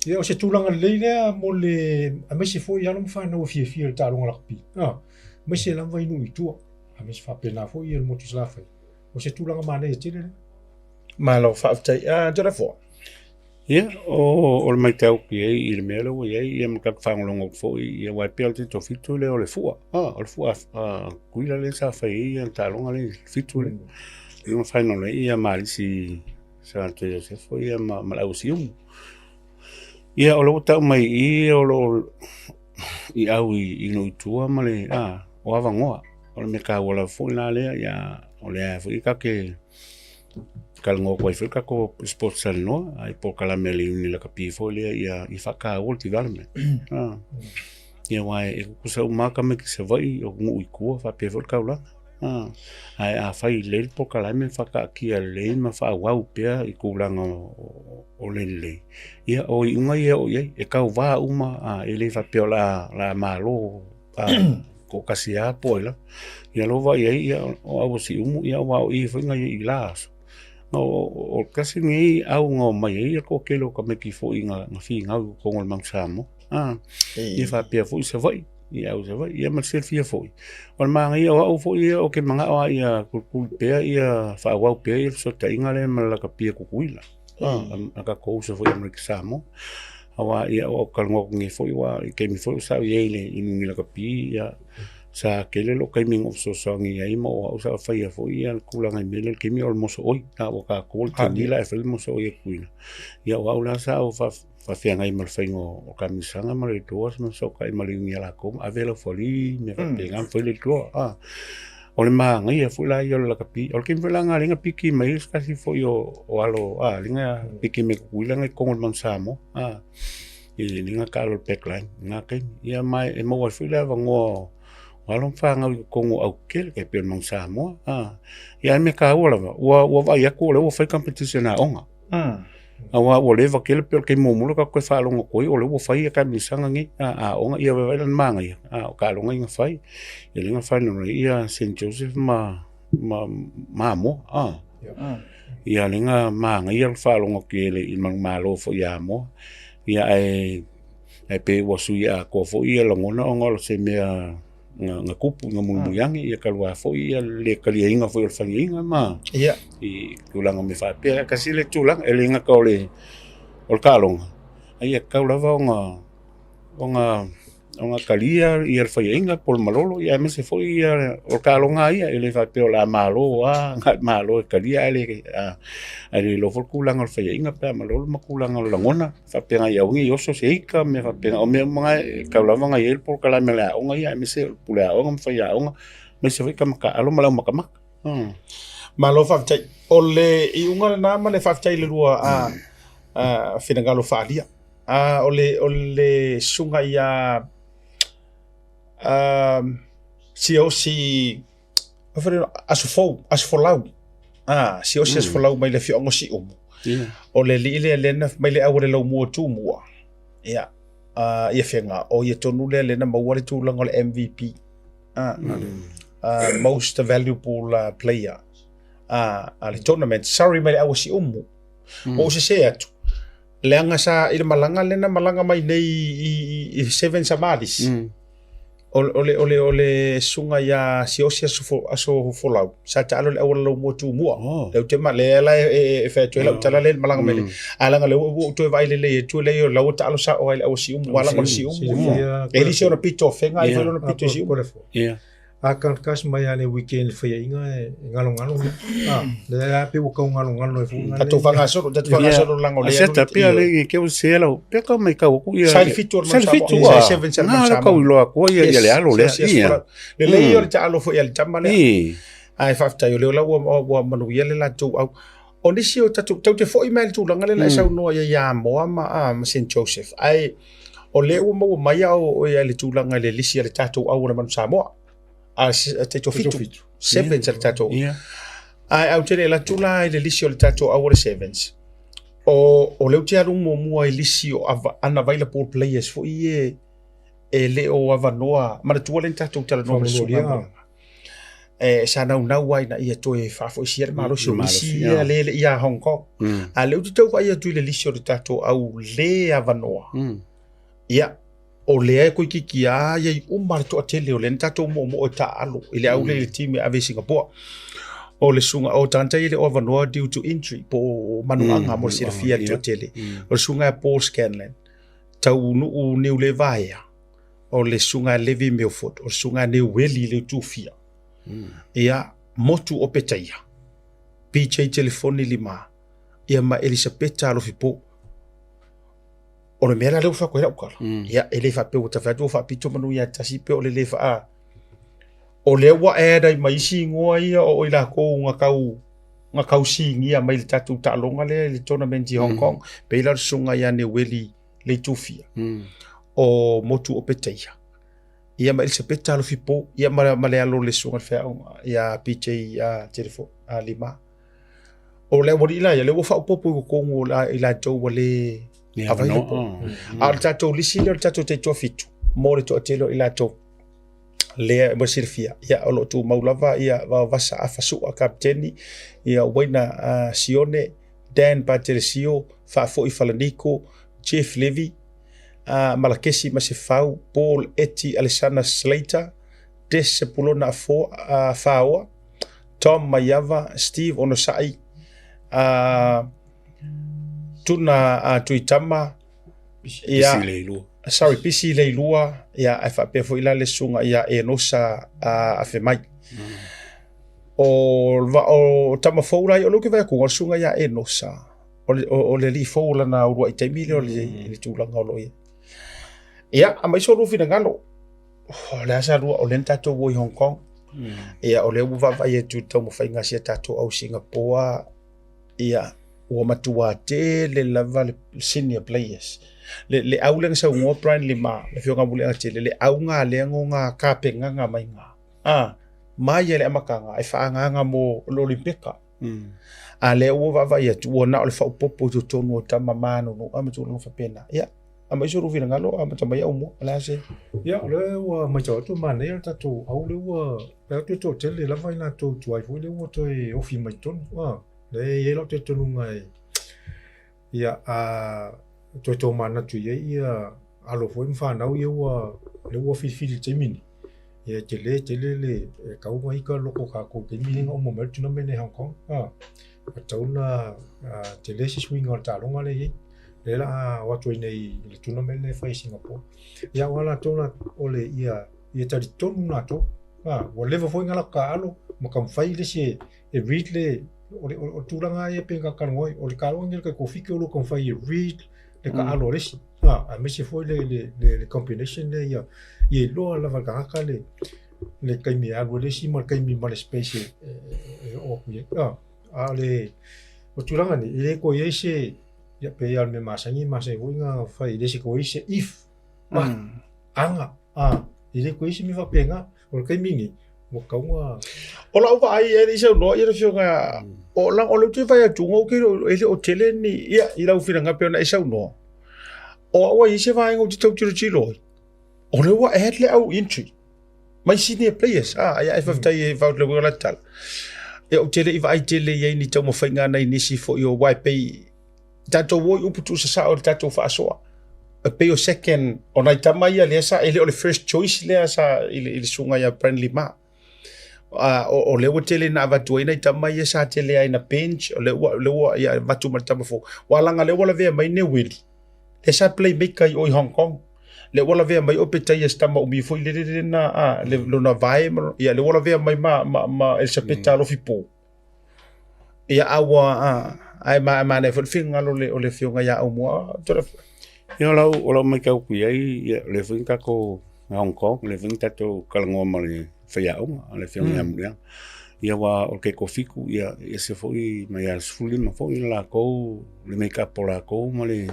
Ia o se tulaga lelei lea mo le aemaise foi alo ma fanau e fiafia i le taaloga lakapi. Aemaise lava i nuu i tua. Aemaise faapena foi ia le motu i Salafai. O se tulaga manaia tele lea. Malo faafetai. Toleafoa. Ia, o le matau atu i ai i le mea lea ua i ai, ia ma tatou faalogologo atu foi, ia aua e pei o le taitoafitu lea o le fua, o le fua a Tutuila lea sa fai ai le taaloga lea i le fitu lea. Lea na final ai ia Malisi Sanato Iosefo ia ma le au Siumu. Ia o lea ua tau mai i i o lo o i au i nuu i tua ma le, o avanoa. O le mea taua lava foi la lea, ia o lea foi tatou te talanoa atu ai foi le tatou sports talanoa, ai polokalame a le Iuni Lakapi foi lea ia faataua le development. Ia aua e tutusa uma lava tamaiti Savaii, o nuu i tua faapea foi le taulaga. Ae afai lelei le polokalame ma faataatia lelei ma faaauau pea i tulaga o le lelei, ia o iuga ia e oo i ai, e tauva uma, e le faapea o le a malo toatasi lava po o ai lava. Ia lea ua vaai i ai, ia o au o Siumu, ia aua o i foi na i ai i la aso. O le tasi lenei au na omai ai le toatele o tamaiti foi na finau i totonu o le Mount Samoa. Ia faapea foi Savaii, ia au Savaii, ia ma le silafia foi, o le manaia o au foi ia ou te manao lava ia tulituli pea ia faaauau pea ia fesootaiga lea ma le lakapi a Tutuila. A tatou uso foi i Amerika Samoa. Aua ia ua ou talanoa atu nei foi aua i taimi foi o sa ou i ai i le Iuni Lakapi, ia sa tele lou taimi na ou fesoasoani ai ma o au sa faia foi ia le tulaga i mea lea i le taimi o le mosooi, a ua tatou le taimi la e fai le mosooi a Tutuila. Ia o au la sa ou faafeagai ma le faiga o kamisaga ma le doors ma fesootai ma le iuni a latou ma ave laufali mea faapena ma fai le door. O le manaia foi la ia o le lakapi. O le taimi foi la lena lea na piki mai ai se tasi foi o alo, lea na piki mai Tutuila na i totonu o le Manu Samoa, i lea na taalo i le back line i lena taimi. Ia ma e maua ai foi le avanoa o alo ma fanau i totonu o autele tai pei o le Manu Samoa. Ia ae o le mea taua lava, ua vaai atu o lea ua fai competition a aoga. Aua ua leva tele pei o le taimi muamua lea tatou toe faalogo atu ai o lea ua fai ia kamisaga nei a aoga, ia vaai la i le manaia o taaloga ia na fai. Ia lea na final ai ia Saint Joseph ma Amoa. Ia lea na manaia le faalogo atu i le manumalo foi ia Amoa. Ia ae pei ua sui atoa foi ia lagona ona o se mea na tupu na mulimuli ane, ia talu lava foi ia le le taliaina foi o le faiaina ma i tulaga o mea faapea. Ae tasi le tulaga, e le gata o le taaloga, a ia tatau lava ona talia ia le faiaina po o le malolo, aemaise foi o le taaloga lava ia, e le faapea o le a malo lava, na o le malo e talia ae le iloa foi le tulaga o le faiaina pe a malolo ma tulaga o lagona. Faapena ia aua ne i oso se ika ma mea faapena. O mea uma na e tatau lava ona i ai le polokalame a le aoga ia, aemaise o le pule aoga ma faiaoga, aemaise foi tama taalo ma le aumatamata. Malo faafetai. O le iuga lena ma le faafetai i le lua finagalo faaalia. O le susuga ia Siaosi Aso Fou, Aso Folau, Siaosi Aso Folau mai le afioaga o Siumu. O le alii lea lea na mai le au a le laumua o Tumua, ia, ia Fega, o ia tonu lea lea na maua le tulaga o le MVP. Most valuable player a le tournament. Sorry mai le au Siumu. Ua ou sese atu, leaga sa i le malaga lea na malaga mai nei i Seven Samalis. O le susuga ia Siaosi Aso Folau, sa taalo i le auala laumua Tumua. Lea ou te ma, lea la e fai atu ai lau tala lea i le malaga mai nei. Ae leaga o lea ua ou toe vaai lelei atu, e leai o la ua taalo sao ai le au a Siumu, aua leaga o le Siumu. E le o se ona pito o Afega, ai foi lona pito i Siumu. A kanakasi mai lava i le weekend i le faiaiga e galogalo mea. A, lea lava pei ua tau galogalo ai foi. Tatou faagasolo, tatou faagasolo leaga o lea. Aseta pea le i ke o se lau, pea ka mai kau aku ia. Sa i le fitu o le Sa i le fitu a. Sa i seven sa le Samoa. Kau iloa aku ia ia le alo lea. Ia. Lelei o le taalo foi a le tama lea. Ae faafetai o lea la ua manuia le latou au. O nisi o tatou, tatou te foi mai i le tulaga lea na e saunoa i ai ia Amoa ma Saint Joseph, ae o lea ua maua mai au i le tulaga i le lisi a le tatou au o le Manu Samoa, a le Taitofitu, Sevens a le tatou. Ae ou te le alu atu la i le lisi o le tatou au o le Sevens, o lea ou te alu muamua i lisi o unavailable players foi ia e le o avanoa. Manatua lea na tatou talanoa ma le susuga e sa naunau ai ina ia toe faafoisia le malosi o nisi ia le le ia Hong Kong. A lea ou te tau vaai atu i le lisi o le tatou au le avanoa. Ia, o lea e toeitiiti lava i ai uma le toatele o lea na tatou moomoo e taaalo i le au lea i le team e ave i Singapore. O le susuga, o tagata ia e le o avanoa due to injury po o manuaga mo le silafia e le toatele. O le susuga ia Paul Scanlan, Taunuu Niulevaea, o le susuga ia Levi Milford, o le susuga ia Neueli Leutufia, ia Motu Opetaia, PJ Telefoni Lima, ia ma Elisapeta Alofipo. O le mea la lea ua fai atu ai lau tala, ia e le faapea ua ta fai atu ua faapito manu ia tasi pe o le le faa... O lea ua add ai ma isi igoa ia o i latou na tau na tau sinia mai le tatou taaloga lea i le tournament i Hong Kong. Pei la o le susuga ia Neueli Leitufia, o Motu Opetaia, ia ma Elisapeta Alofipo, ia ma le alo o le susuga i le faiaoga ia PJ Telefo Lima. O le aualii la ia, lea ua faaopoopo i totonu o i latou ua le available. A o le tatou lisi lea o le tatou taitoafitu mo le toatele o i latou lea mo le silafia, ia o lo o tumau lava ia Vaovasa Afa Sua kapeteni, ia Uaina Sione, Dan Patelesio, Faafoi Falaniko, Jeff Levy, Malakesi Masefau, Paul Eti Alesana Slater, Des Sepulona Faoa, Tom Maiava, Steve Onosai, Tuna Tuitama, ia, sorry, Pisi Leilua, ia, ae faapea foi la le susuga ia Enosa Afemai. O tama fou la ia, o lea ou te vaai atu, o le susuga ia Enosa, o le alii fou o lana uluai taimi lea o le tulaga o lo o i ai. Ia, aumai so lua finagalo, o le a sa lua, o lea na tatou o i Hong Kong, ia, o lea ua vaavaai atu i le taumafaiga a si a tatou au Singapore, ia, ua matua tele lava le senior players. Le au lea na saunoa Brian Lima, le Afioga ia Muliagatele, le auga lea no ngā kapenaga mai ngā. A, mai lava i le amataga e faaagaaga mo le Olimpeka. A lea ua vaavaai atu, ua na o le faaopoopo i totonu o tama manunu ma tulaga faapena. Ia, aumai so lua finagalo, amata mai au mua, o le a se? Ia, o lea ua matau atu, manaia le tatou au lea ua, pei atu e toatele lava i latou tuai foi lea ua toe ofi mai totonu. A, lea e i ai lau talitonuga e, Ia, a toe tomanatu i ai ia alo foi ma fanau ia ua, lea ua filifili i le taimi nei, ia e tele tele le, e tatau ona ika loko o tatou i le taimi lea na uma mai ai le tournament i Hong Kong, a, e tatau ona tele se suiga o le taaloga lea e i ai, lea o le a o atu ai nei i le tournament lea e fai i Singapore. Ia aua latou la, o le, ia, ia talitonu latou, a, ua leva foi ona latou taaalo ma taumafai le isi e, e read le, o le, o le tulaga ia pei ona talanoa ai, o le taaloga lenei o le taitoafitu o lo o taumafai e read le taalo a le isi, a, aemaise foi le, le, le, le combination lea ia, ia iloa lava e le tagata le, le taimi e alu ai le isi ma le taimi ma le space e, e, e, e oo atu i ai. A, a o le, o tulaga nei, e le toe i ai se, ia pei lava o le mea masani, e masani foi ona fai, e le se toe i ai se if, but, aga, a, e le toe i ai se mea faapena. O le taimi lenei, ua tatau ona... O lau vaai e le i saunoa ia le afioga o la o lea ou te vaai atu ou te e le o tele ni ia i lau finagalo pei ona e saunoa. O au a i ai se vaega ou te tau tilotilo ai, o lea ua add le au entry. Mai senior players, a, ia e faafetai e fao le uiga o la tala. Ia ou te le i vaai tele i ai ni taumafaiga a nai nisi foi o aua e pei tatou o i upu tuusasao i le tatou faasoa. E pei o second, o nai tama ia lea sa, e le o le first choice lea sa i le, i le susuga ia Brandley Ma. A, o, o lea ua tele ina avatu ai nai tama ia sa tele ai na bench, o lea ua, lea ua ia, avatu ma le tama fou. Ua laga lea ua lavea mai Neueli, lea sa playmaker i o i Hong Kong. Lea ua lavea mai o Petaia se tama umi foi lele lena, a, le, lona vae, ma, ia, lea ua lavea mai ma, ma, ma Elisapeta Alofipo. Ia, a ua, a, ae ma, manaia foi le finagalo o le, o le afioga ia Aumua. Ia, o lau, o lau matau atu i ai, ia, o lea foi na tatou Hong Kong, o lea foi na tatou talanoa ma le faiaoga, le afioga ia Muliaga. Ia, aua o le taitoafitu, ia, e ese foi mai ia le 15 foi le latou, le make up o latou ma le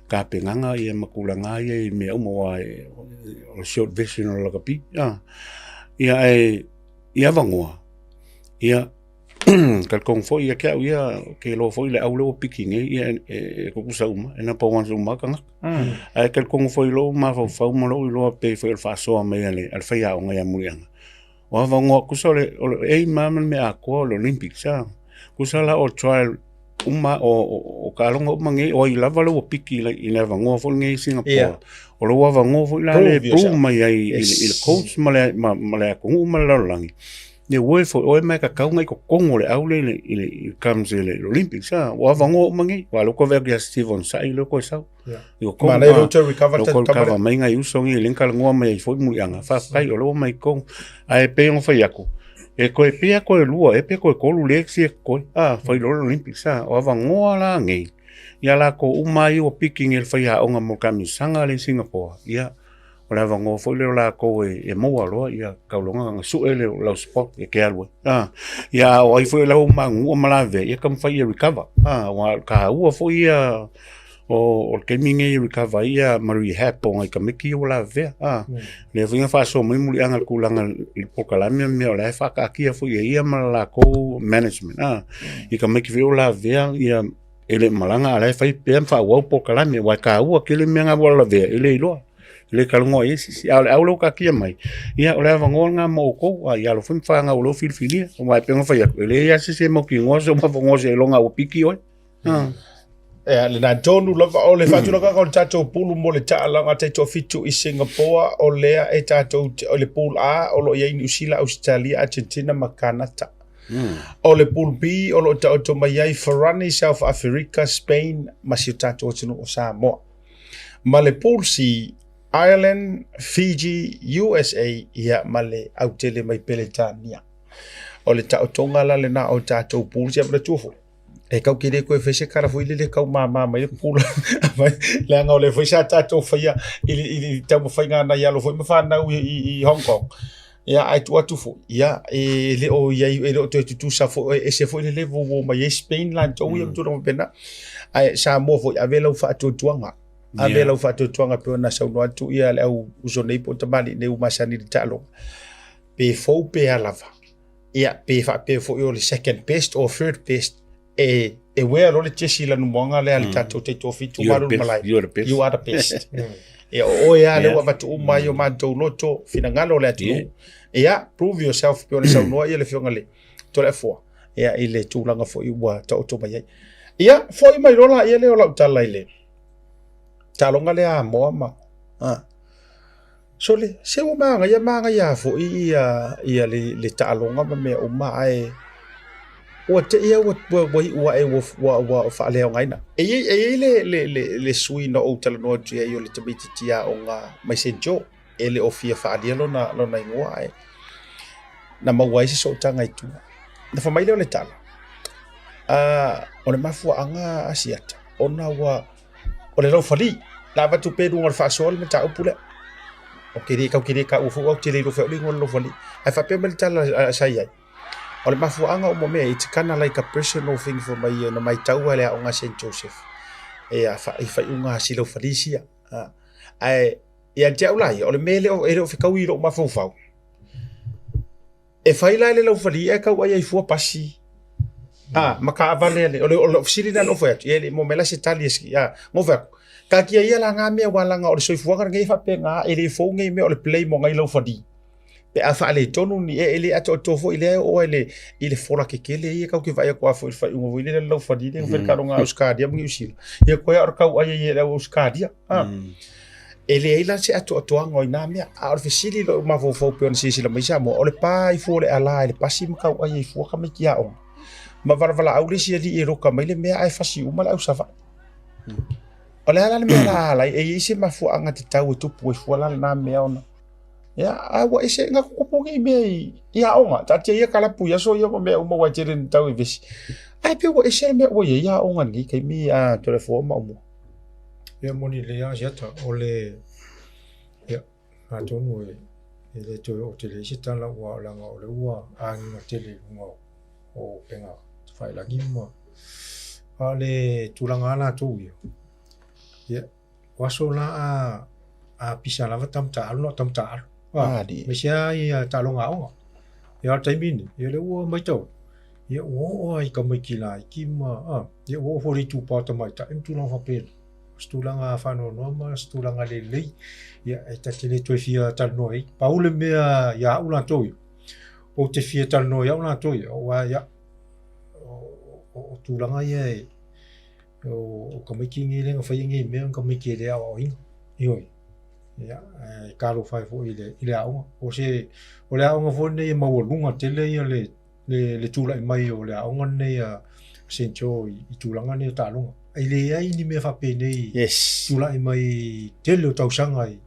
tapenaga ia ma tulaga ia i mea uma, aua o le short version o le lakapi. Ia, ae i avanoa, ia, talitonu foi ia te au ia, ou te iloa foi le au lea ua piki nei, ia e tutusa uma, e number ones uma lava tagata. Ae talitonu foi i lou mafaufau ma lou iloa pei foi o le faasoa mai a le faiaoga ia Muliaga, o avanoa, tusa o le aim lava ma le mea atoa o le Olympics a. Tusa la o trial uma, o taaloga uma nei, o ai lava lea ua piki i le avanoa foi lenei i Singapore, o lou avanoa foi la lea e prove mai ai i le coach ma le atunuu ma le lalolagi, ia ua foi oe ma e tatau ona i totonu o le au lea i le comes i le Olympics a, ua avanoa uma nei, aua o lea ua toe vaai atu ia Steve Onosai lea ua toe sau. I totonu Manaia lea ua toe recover lea ua toe recover mai nai uso nei lea na talanoa mai ai foi Muliaga, faafetai o lea ua mai i totonu. Ae pei ona fai atu, e toe pei lava toe lua ea pe toe tolu legs ia e totoe, a, fai loa le Olympics a. O avanoa la nei, ia latou uma lava ia ua piki nei i le faiaoga mo le taamilosaga lea i Singapore, ia o le avanoa foi lea o latou e maua loa ia taulaga ona sue lea o lau spot e te alu ai. A, ia a o ai foi la ua manuua ma lavea, ia taumafai ia recover. A, aua o le taua foi ia o le taimi lenei e recover ai ia ma rehab o nai tamaiti ia ua lavea. A, lea foi na faasoa mai Muliaga i le tulaga i le polokalame ma mea o la e faataatia foi e ia ma le latou management. A, i tamaiti foi ia ua lavea ia e le i malaga a o la e fai pea ma faaauau polokalame, aua e taua tele mea na ua lavea e le iloa, e le talanoa i ai se isi. A o le au lea ua taatia mai, ia o le avanoa lena mo outou, a ia alo foi ma fanau o lea ua filifilia. Aua e pei ona fai atu, e leai lava se isi e mautinoa sou avanoa seiloga ua piki oe. Ia, lena tonu lava o le faatulagaga o le tatou pulu mo le taaloga taitoafitu i Singapore, o lea e tatou te, o le pool A o lo o i ai Niu Sila, Ausetalia, Argentina ma Kanata. O le Pool B o lo o taoto mai ai Farani, South Aferika, Spain ma si o tatou atunuu o Samoa. Ma le Pool C, Ireland, Fiji, USA ia ma le autele mai Peretania. O le taotoga la lena o tatou pools ia manatua foi. E kau ke le koe fai se tala foi lele kau māmā mai le pula. Leaga o lea foi sa tatou faia i le, i le taumafaiga a nai alo foi ma fanau i, i, i Hong Kong. Ia, ae tuu atu foi, ia, e le o i ai, e le o toe tutusa foi, e ese foi le level ua omai ai Spain latou ia ma tulaga faapena. Ae Samoa foi, ave lau faatuatuaga. Ave lau faatuatuaga pei ona saunoa atu ia le au uso nei po o tamalii nei ua masani i le taaloga. Pe fou pe a lava. Ia, pe faapea foi o le second best or third best, e, e wear loa le jesi lanumoana lea a le tatou taitoafitu You are malu the best. malae. You are the best. You are the best. Ia, o oe lava lea ua avatu uma ai o matou loto, finagalo o le atunuu. Ia, prove yourself pei ona saunoa ia le afioga i le Toleafoa, ia, i le tulaga foi ua taoto mai ai. Ia, foi mai loa laia lea o lau tala i le taaloga lea a Amoa ma... A. Sole, se ua manaia manaia foi ia, ia le, le taaloga ma mea uma, ae ua te i ua, ua, ua iu ae ua, ua, ua faaleaogaina. E i ai, e i ai le, le, le, le sui na ou talanoa atu i ai o le tamaitiiti aoga mai St. Joe, e le o fia faaalia lona, lona igoa, ae na maua ai se sootaga i tua. Na fai mai lea o le tala, o le mafuaaga a Asiata, ona ua O le laufali, na avatu pea i luga o le faasoa le mataupu lea. Ou te le, tatou te le taua foi, ou te le iloa foi au le igoa o le laufali. Ae faapea mai le tala sa i ai, o le mafuaaga uma o mea, it's kinda like a personal thing for my, na matau lava i le aoga a Saint Joseph, ia, i faaiuga a si laufali sia. Ae ia te au la ia, o le mea e le o fetaui i lou mafaufau, E fai la e le laufali ae tau ai ai fua pasi. A, ma taavale ale. O le, o le fesili lena na ou fai atu, ia e le i maua mai la se tali a, na ou fai atu, taatia ia la na mea aua leaga o le soifuaga lenei e faapena, e le fou nei mea o le play mo nai laufali. Pe a faaletonu ni ee e le atoatoa foi lea e oo ai le i le fola kekele ia kau ke vaai atu a foi i le faaiuga foi lele lau fali le fai taaloga a Ausetalia ma Niu Sila. Ia koe a o le tau ai ai e le au Ausetalia. Ah. E leai la se atoatoaga o ina mea. A o le fesili i lou mafaufau pei ona silasila mai Samoa, o le pa ai fua o le ala i le pasi ma tau ai ai fua tamaiti aoga. Ma valavalaau le isi alii e loka mai le mea ae fasi uma le au Savaii. O le a la le mea la ala ai? E i ai se mafuaaga tatau e tupu ai fua la lena mea ona Ia, a ua ese na tutupu nei mea i aoga. Taatia ia kalapu i aso ia ma mea uma ua tele ina tau i vesi. Ae pei ua ese le mea ua i ai aoga i lenei taimi a Toleafoa ma Aumua. Ia moni lelei lava Asiata, o le, ia, atonu e le toe oo tele i ai se tala aua leaga o lea ua agiga tele i luga o upega tafailagi ma, a o le tulaga lava latou ia, ia, O aso la a a pisa lava tama taaalo na o tama taaalo. Ah, aemaise lava ia taaloga aoga. Ia o le taimi lenei, ia lea ua matau, ia ua oo lava i tamaiti laiti ma ah, ia ua oo foi i le itupa o tamaitai ma tulaga faapena. O se tulaga faanoanoa ma se tulaga lelei, ia e ta te le toe fia talanoa i ai. Pau le mea ia au latou ia, ou te fia talanoa ia au latou ia, aua ia, o tulaga ia e, O tamaiti nei lea na faia nei mea, o tamaiti e le aoaoina. Ioe. Ia, e talofa ai foi i le, i le aoga. O se, o le aoga foi lenei e maualuga tele ia le, le, le tulai mai o le aoga lenei a St. Joe i, i tulaga nei o taaloga. E leai ni mea faapenei yes. tulai mai i tele o tausaga i,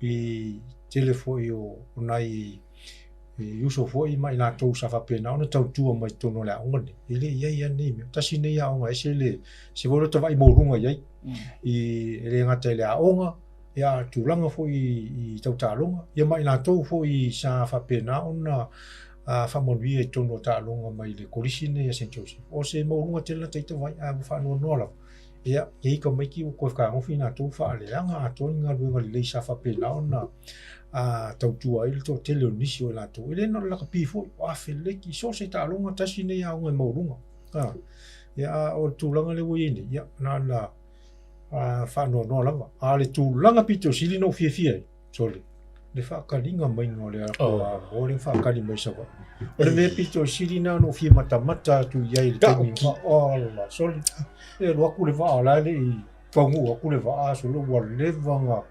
i tele foi o, o nai I uso foi ma i latou sa faapena ona tautua mai totonu o le aoga lenei, e le i ai lava lenei mea. Tasi lenei aoga ese le, se foi lota vaai maualuga i ai, i, e le gata i le aoga, ia a o tulaga foi i tau taaloga, ia ma i latou foi sa faapena ona faamanuia i totonu o taaloga mai le Kolisi lenei a Saint Joseph. O se maualuga tele lata ita vaai, ae ua faanoanoa lava, ia, e i ai tamaiti ua toe fetagofi latou faaleaga atoa ni galuega lelei sa faapena ona a tautua ai le toatele o nisi o i latou. E le na o le lakapi foi, o afeleki, so o se taaloga tasi lenei aoga e maualuga. A, ia, a o le tulaga lea ua i ai nei, ia, na ona faanoanoa lava. A o le tulaga pito sili ona ou fiafia ai, sole, le faakaliga maiga o le oh. O le faakali mai Savaii. O le mea pito sili na ona ou fia matamata atu i ai i le taimi. Oh, la, sole, e alu atu le vaa o la e le i taunuu atu le vaa, sole, ua leva na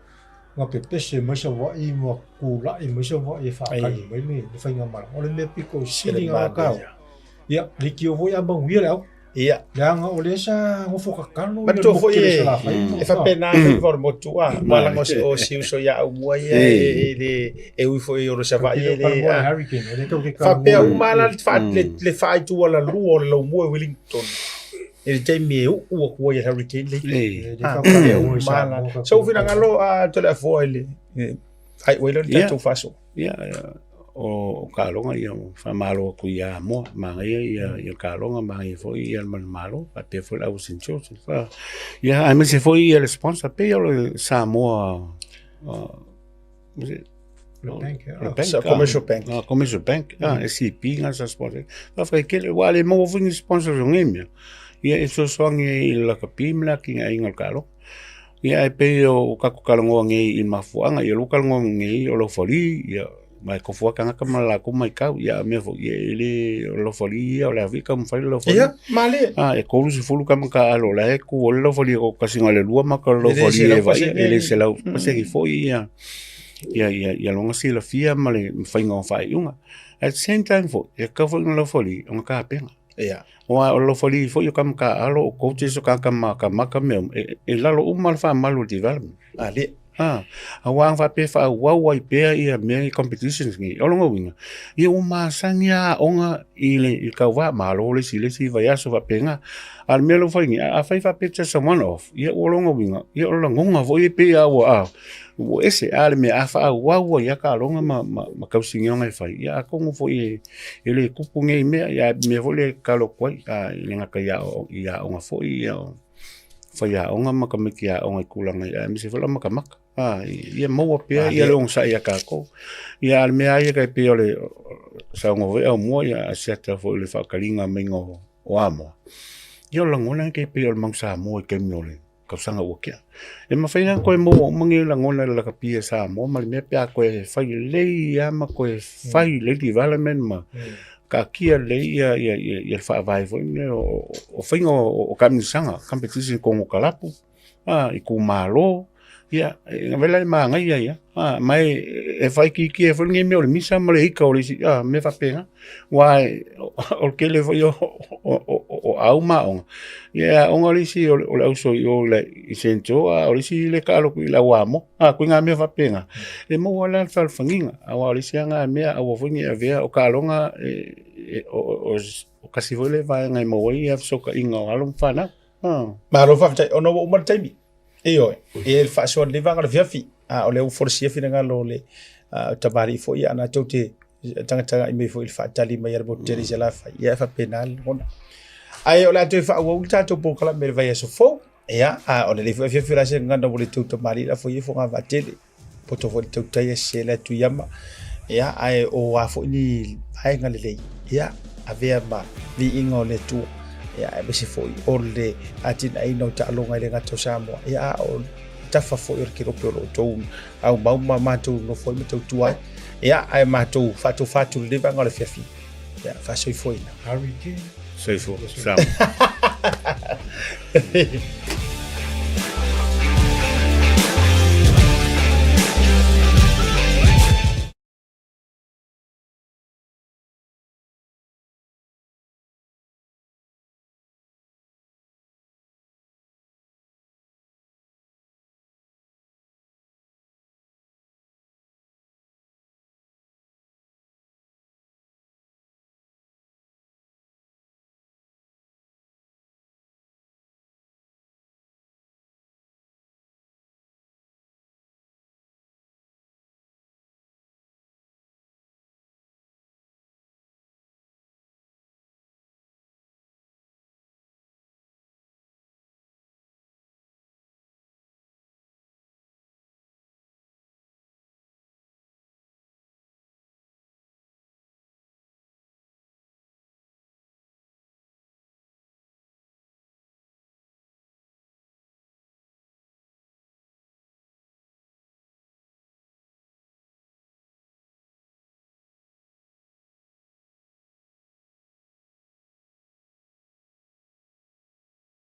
na pepese mai Savaii ma tulai mai Savaii e faakali mai le, le faigamalaga. O le mea pito sili na tau. Ia, leitio foi a manuia le au. Ia. Leaga o lea sa nofo tatalo ia le motu tele i Salafai. E faapena faiva o le motu a. Aua leaga o si uso ia Aumua ia e le e ui foi i Savaii e le faapea uma la le faaitualalua o le laumua i Wellington. I le taimi e uu atu ai e le Hurricane le. Sou finagalo a Toleafoa i le faaiu ai lea o le tatou faasoa. Ia, o taaloga ia, faamalo atu ia Amoa, manaia ia le taaloga, manaia foi ia le manumalo, faapea foi le au Saint Joseph. Ia, aemaise foi ia le sponsor, pei o le Samoa, le bank, le bank, Commercial Bank. Commercial Bank, SCB na sa sponsor. Faafetai tele, aua e le maua foi ni sponsors o nei mea, ia e fesoasoani ai i le lakapi ma le atinaeina o le taaloga. Ia ae pei o tatou talanoa nei i mafuaaga, ia o lea ua talanoa nei o Laufali, ia ma e tofu lava tagata ma le latou matau. Ia a o le mea foi, ia e le o Laufali ia o le a foi e taumafai le Laufali. Ia, malie. A, e 30 tama taaalo o la e tu ai le Laufali e toatasi na o le lua maka o le Laufali e vaaia, e le 100% foi ia ia lona silafia ma le faiga o faaiuga. At the same time foi, e tatau foi ona Laufali ona tapena. Ia. Aua o le Laufali foi o tama taaalo, o coaches o tagata matamata mea uma, e lalo uma le faamalu o le development. Malie. A, aua a faapea e faaauau ai pea ia mea ia competitions nei, o lona uiga, ia ua masani lava aoga i le tauva malo le isi i le isi vaiaso faapena. A o le mea lea ua fai nei, afai faapea just a one off, ia o lona uiga, ia o le lagona foi e pei lava ua, ua ese. A o le mea, a faaauau ai lava taaloga ma tausinioga e fai, ia atonu foi e le tupu nei mea, ae mea foi lea e tatalo atu ai, e le gata i aoga foi, ia o faiaoga ma tamaiti aoga i tulaga ia, aemaise foi le matamata. Ia maua pea ia le onosai ia tatou. Ia a o le mea lava ia tai pei o le saunoa foi Aumua, ia asiata foi i le faataliga maiga o Amoa, ia o le lagona e tai pei o le Manu Samoa i taimi o le... tausaga ua tea. E mafai ona toe maua uma nei lagona i le lakapi a Samoa ma le mea pe a toe fai lelei lava ma toe fai lelei development ma taatia lelei ia le faavae foi lea o faiga o taamilosaga, competition i totonu o kalapu, itumalo, ia e vela e manaia ia, ma e faaitiitia ai foi lenei mea o le misa ma le ika o le isi mea faapena. Aua o le tele foi o au ma aoga, ia e aoga le isi o le auso i o i Saint Joe, a o le isi lea e taalo atu i le au Amoa. A, ituaiga mea faapena, e maua ai la le fealofaniga, aua o le isi lava lena mea, aua foi ne i avea, o taaloga o tasi foi lea vaega e maua ai fesootaiga o alo ma fanau. Malo faafetai, ona ua uma le taimi. Ioe, e i ai le faasoa i lenei vaega o le afiafi, a o lea ua folasia finagalo o le tamalii foi a na tou te tagatagai mai foi i le faatali mai a le motu tele i Salafai, ia e faapena le lagona. Ae o le a toe faaauau le tatou polokalame i le vaiaso fou, ia, a o lenei foi afiafi o le a se gagana ua le tou tamalii la foi e fogavaa tele. Poto foi le tautai e sese le atu iama. Ia, ae o a foi ni vaega lelei, ia, avea ma viiga o le Atua. Ia, aemaise foi o le atinaeina o taaloga i le gata o Samoa. Ia, a o tafa foi o le kelope o lo o outou aumau ma matou nofo ai ma tautua ai. Ia, ae matou faatofa atu i lenei vaega o le afiafi. Ia, faasoifuaina. Harry King. Soifua. Samoa.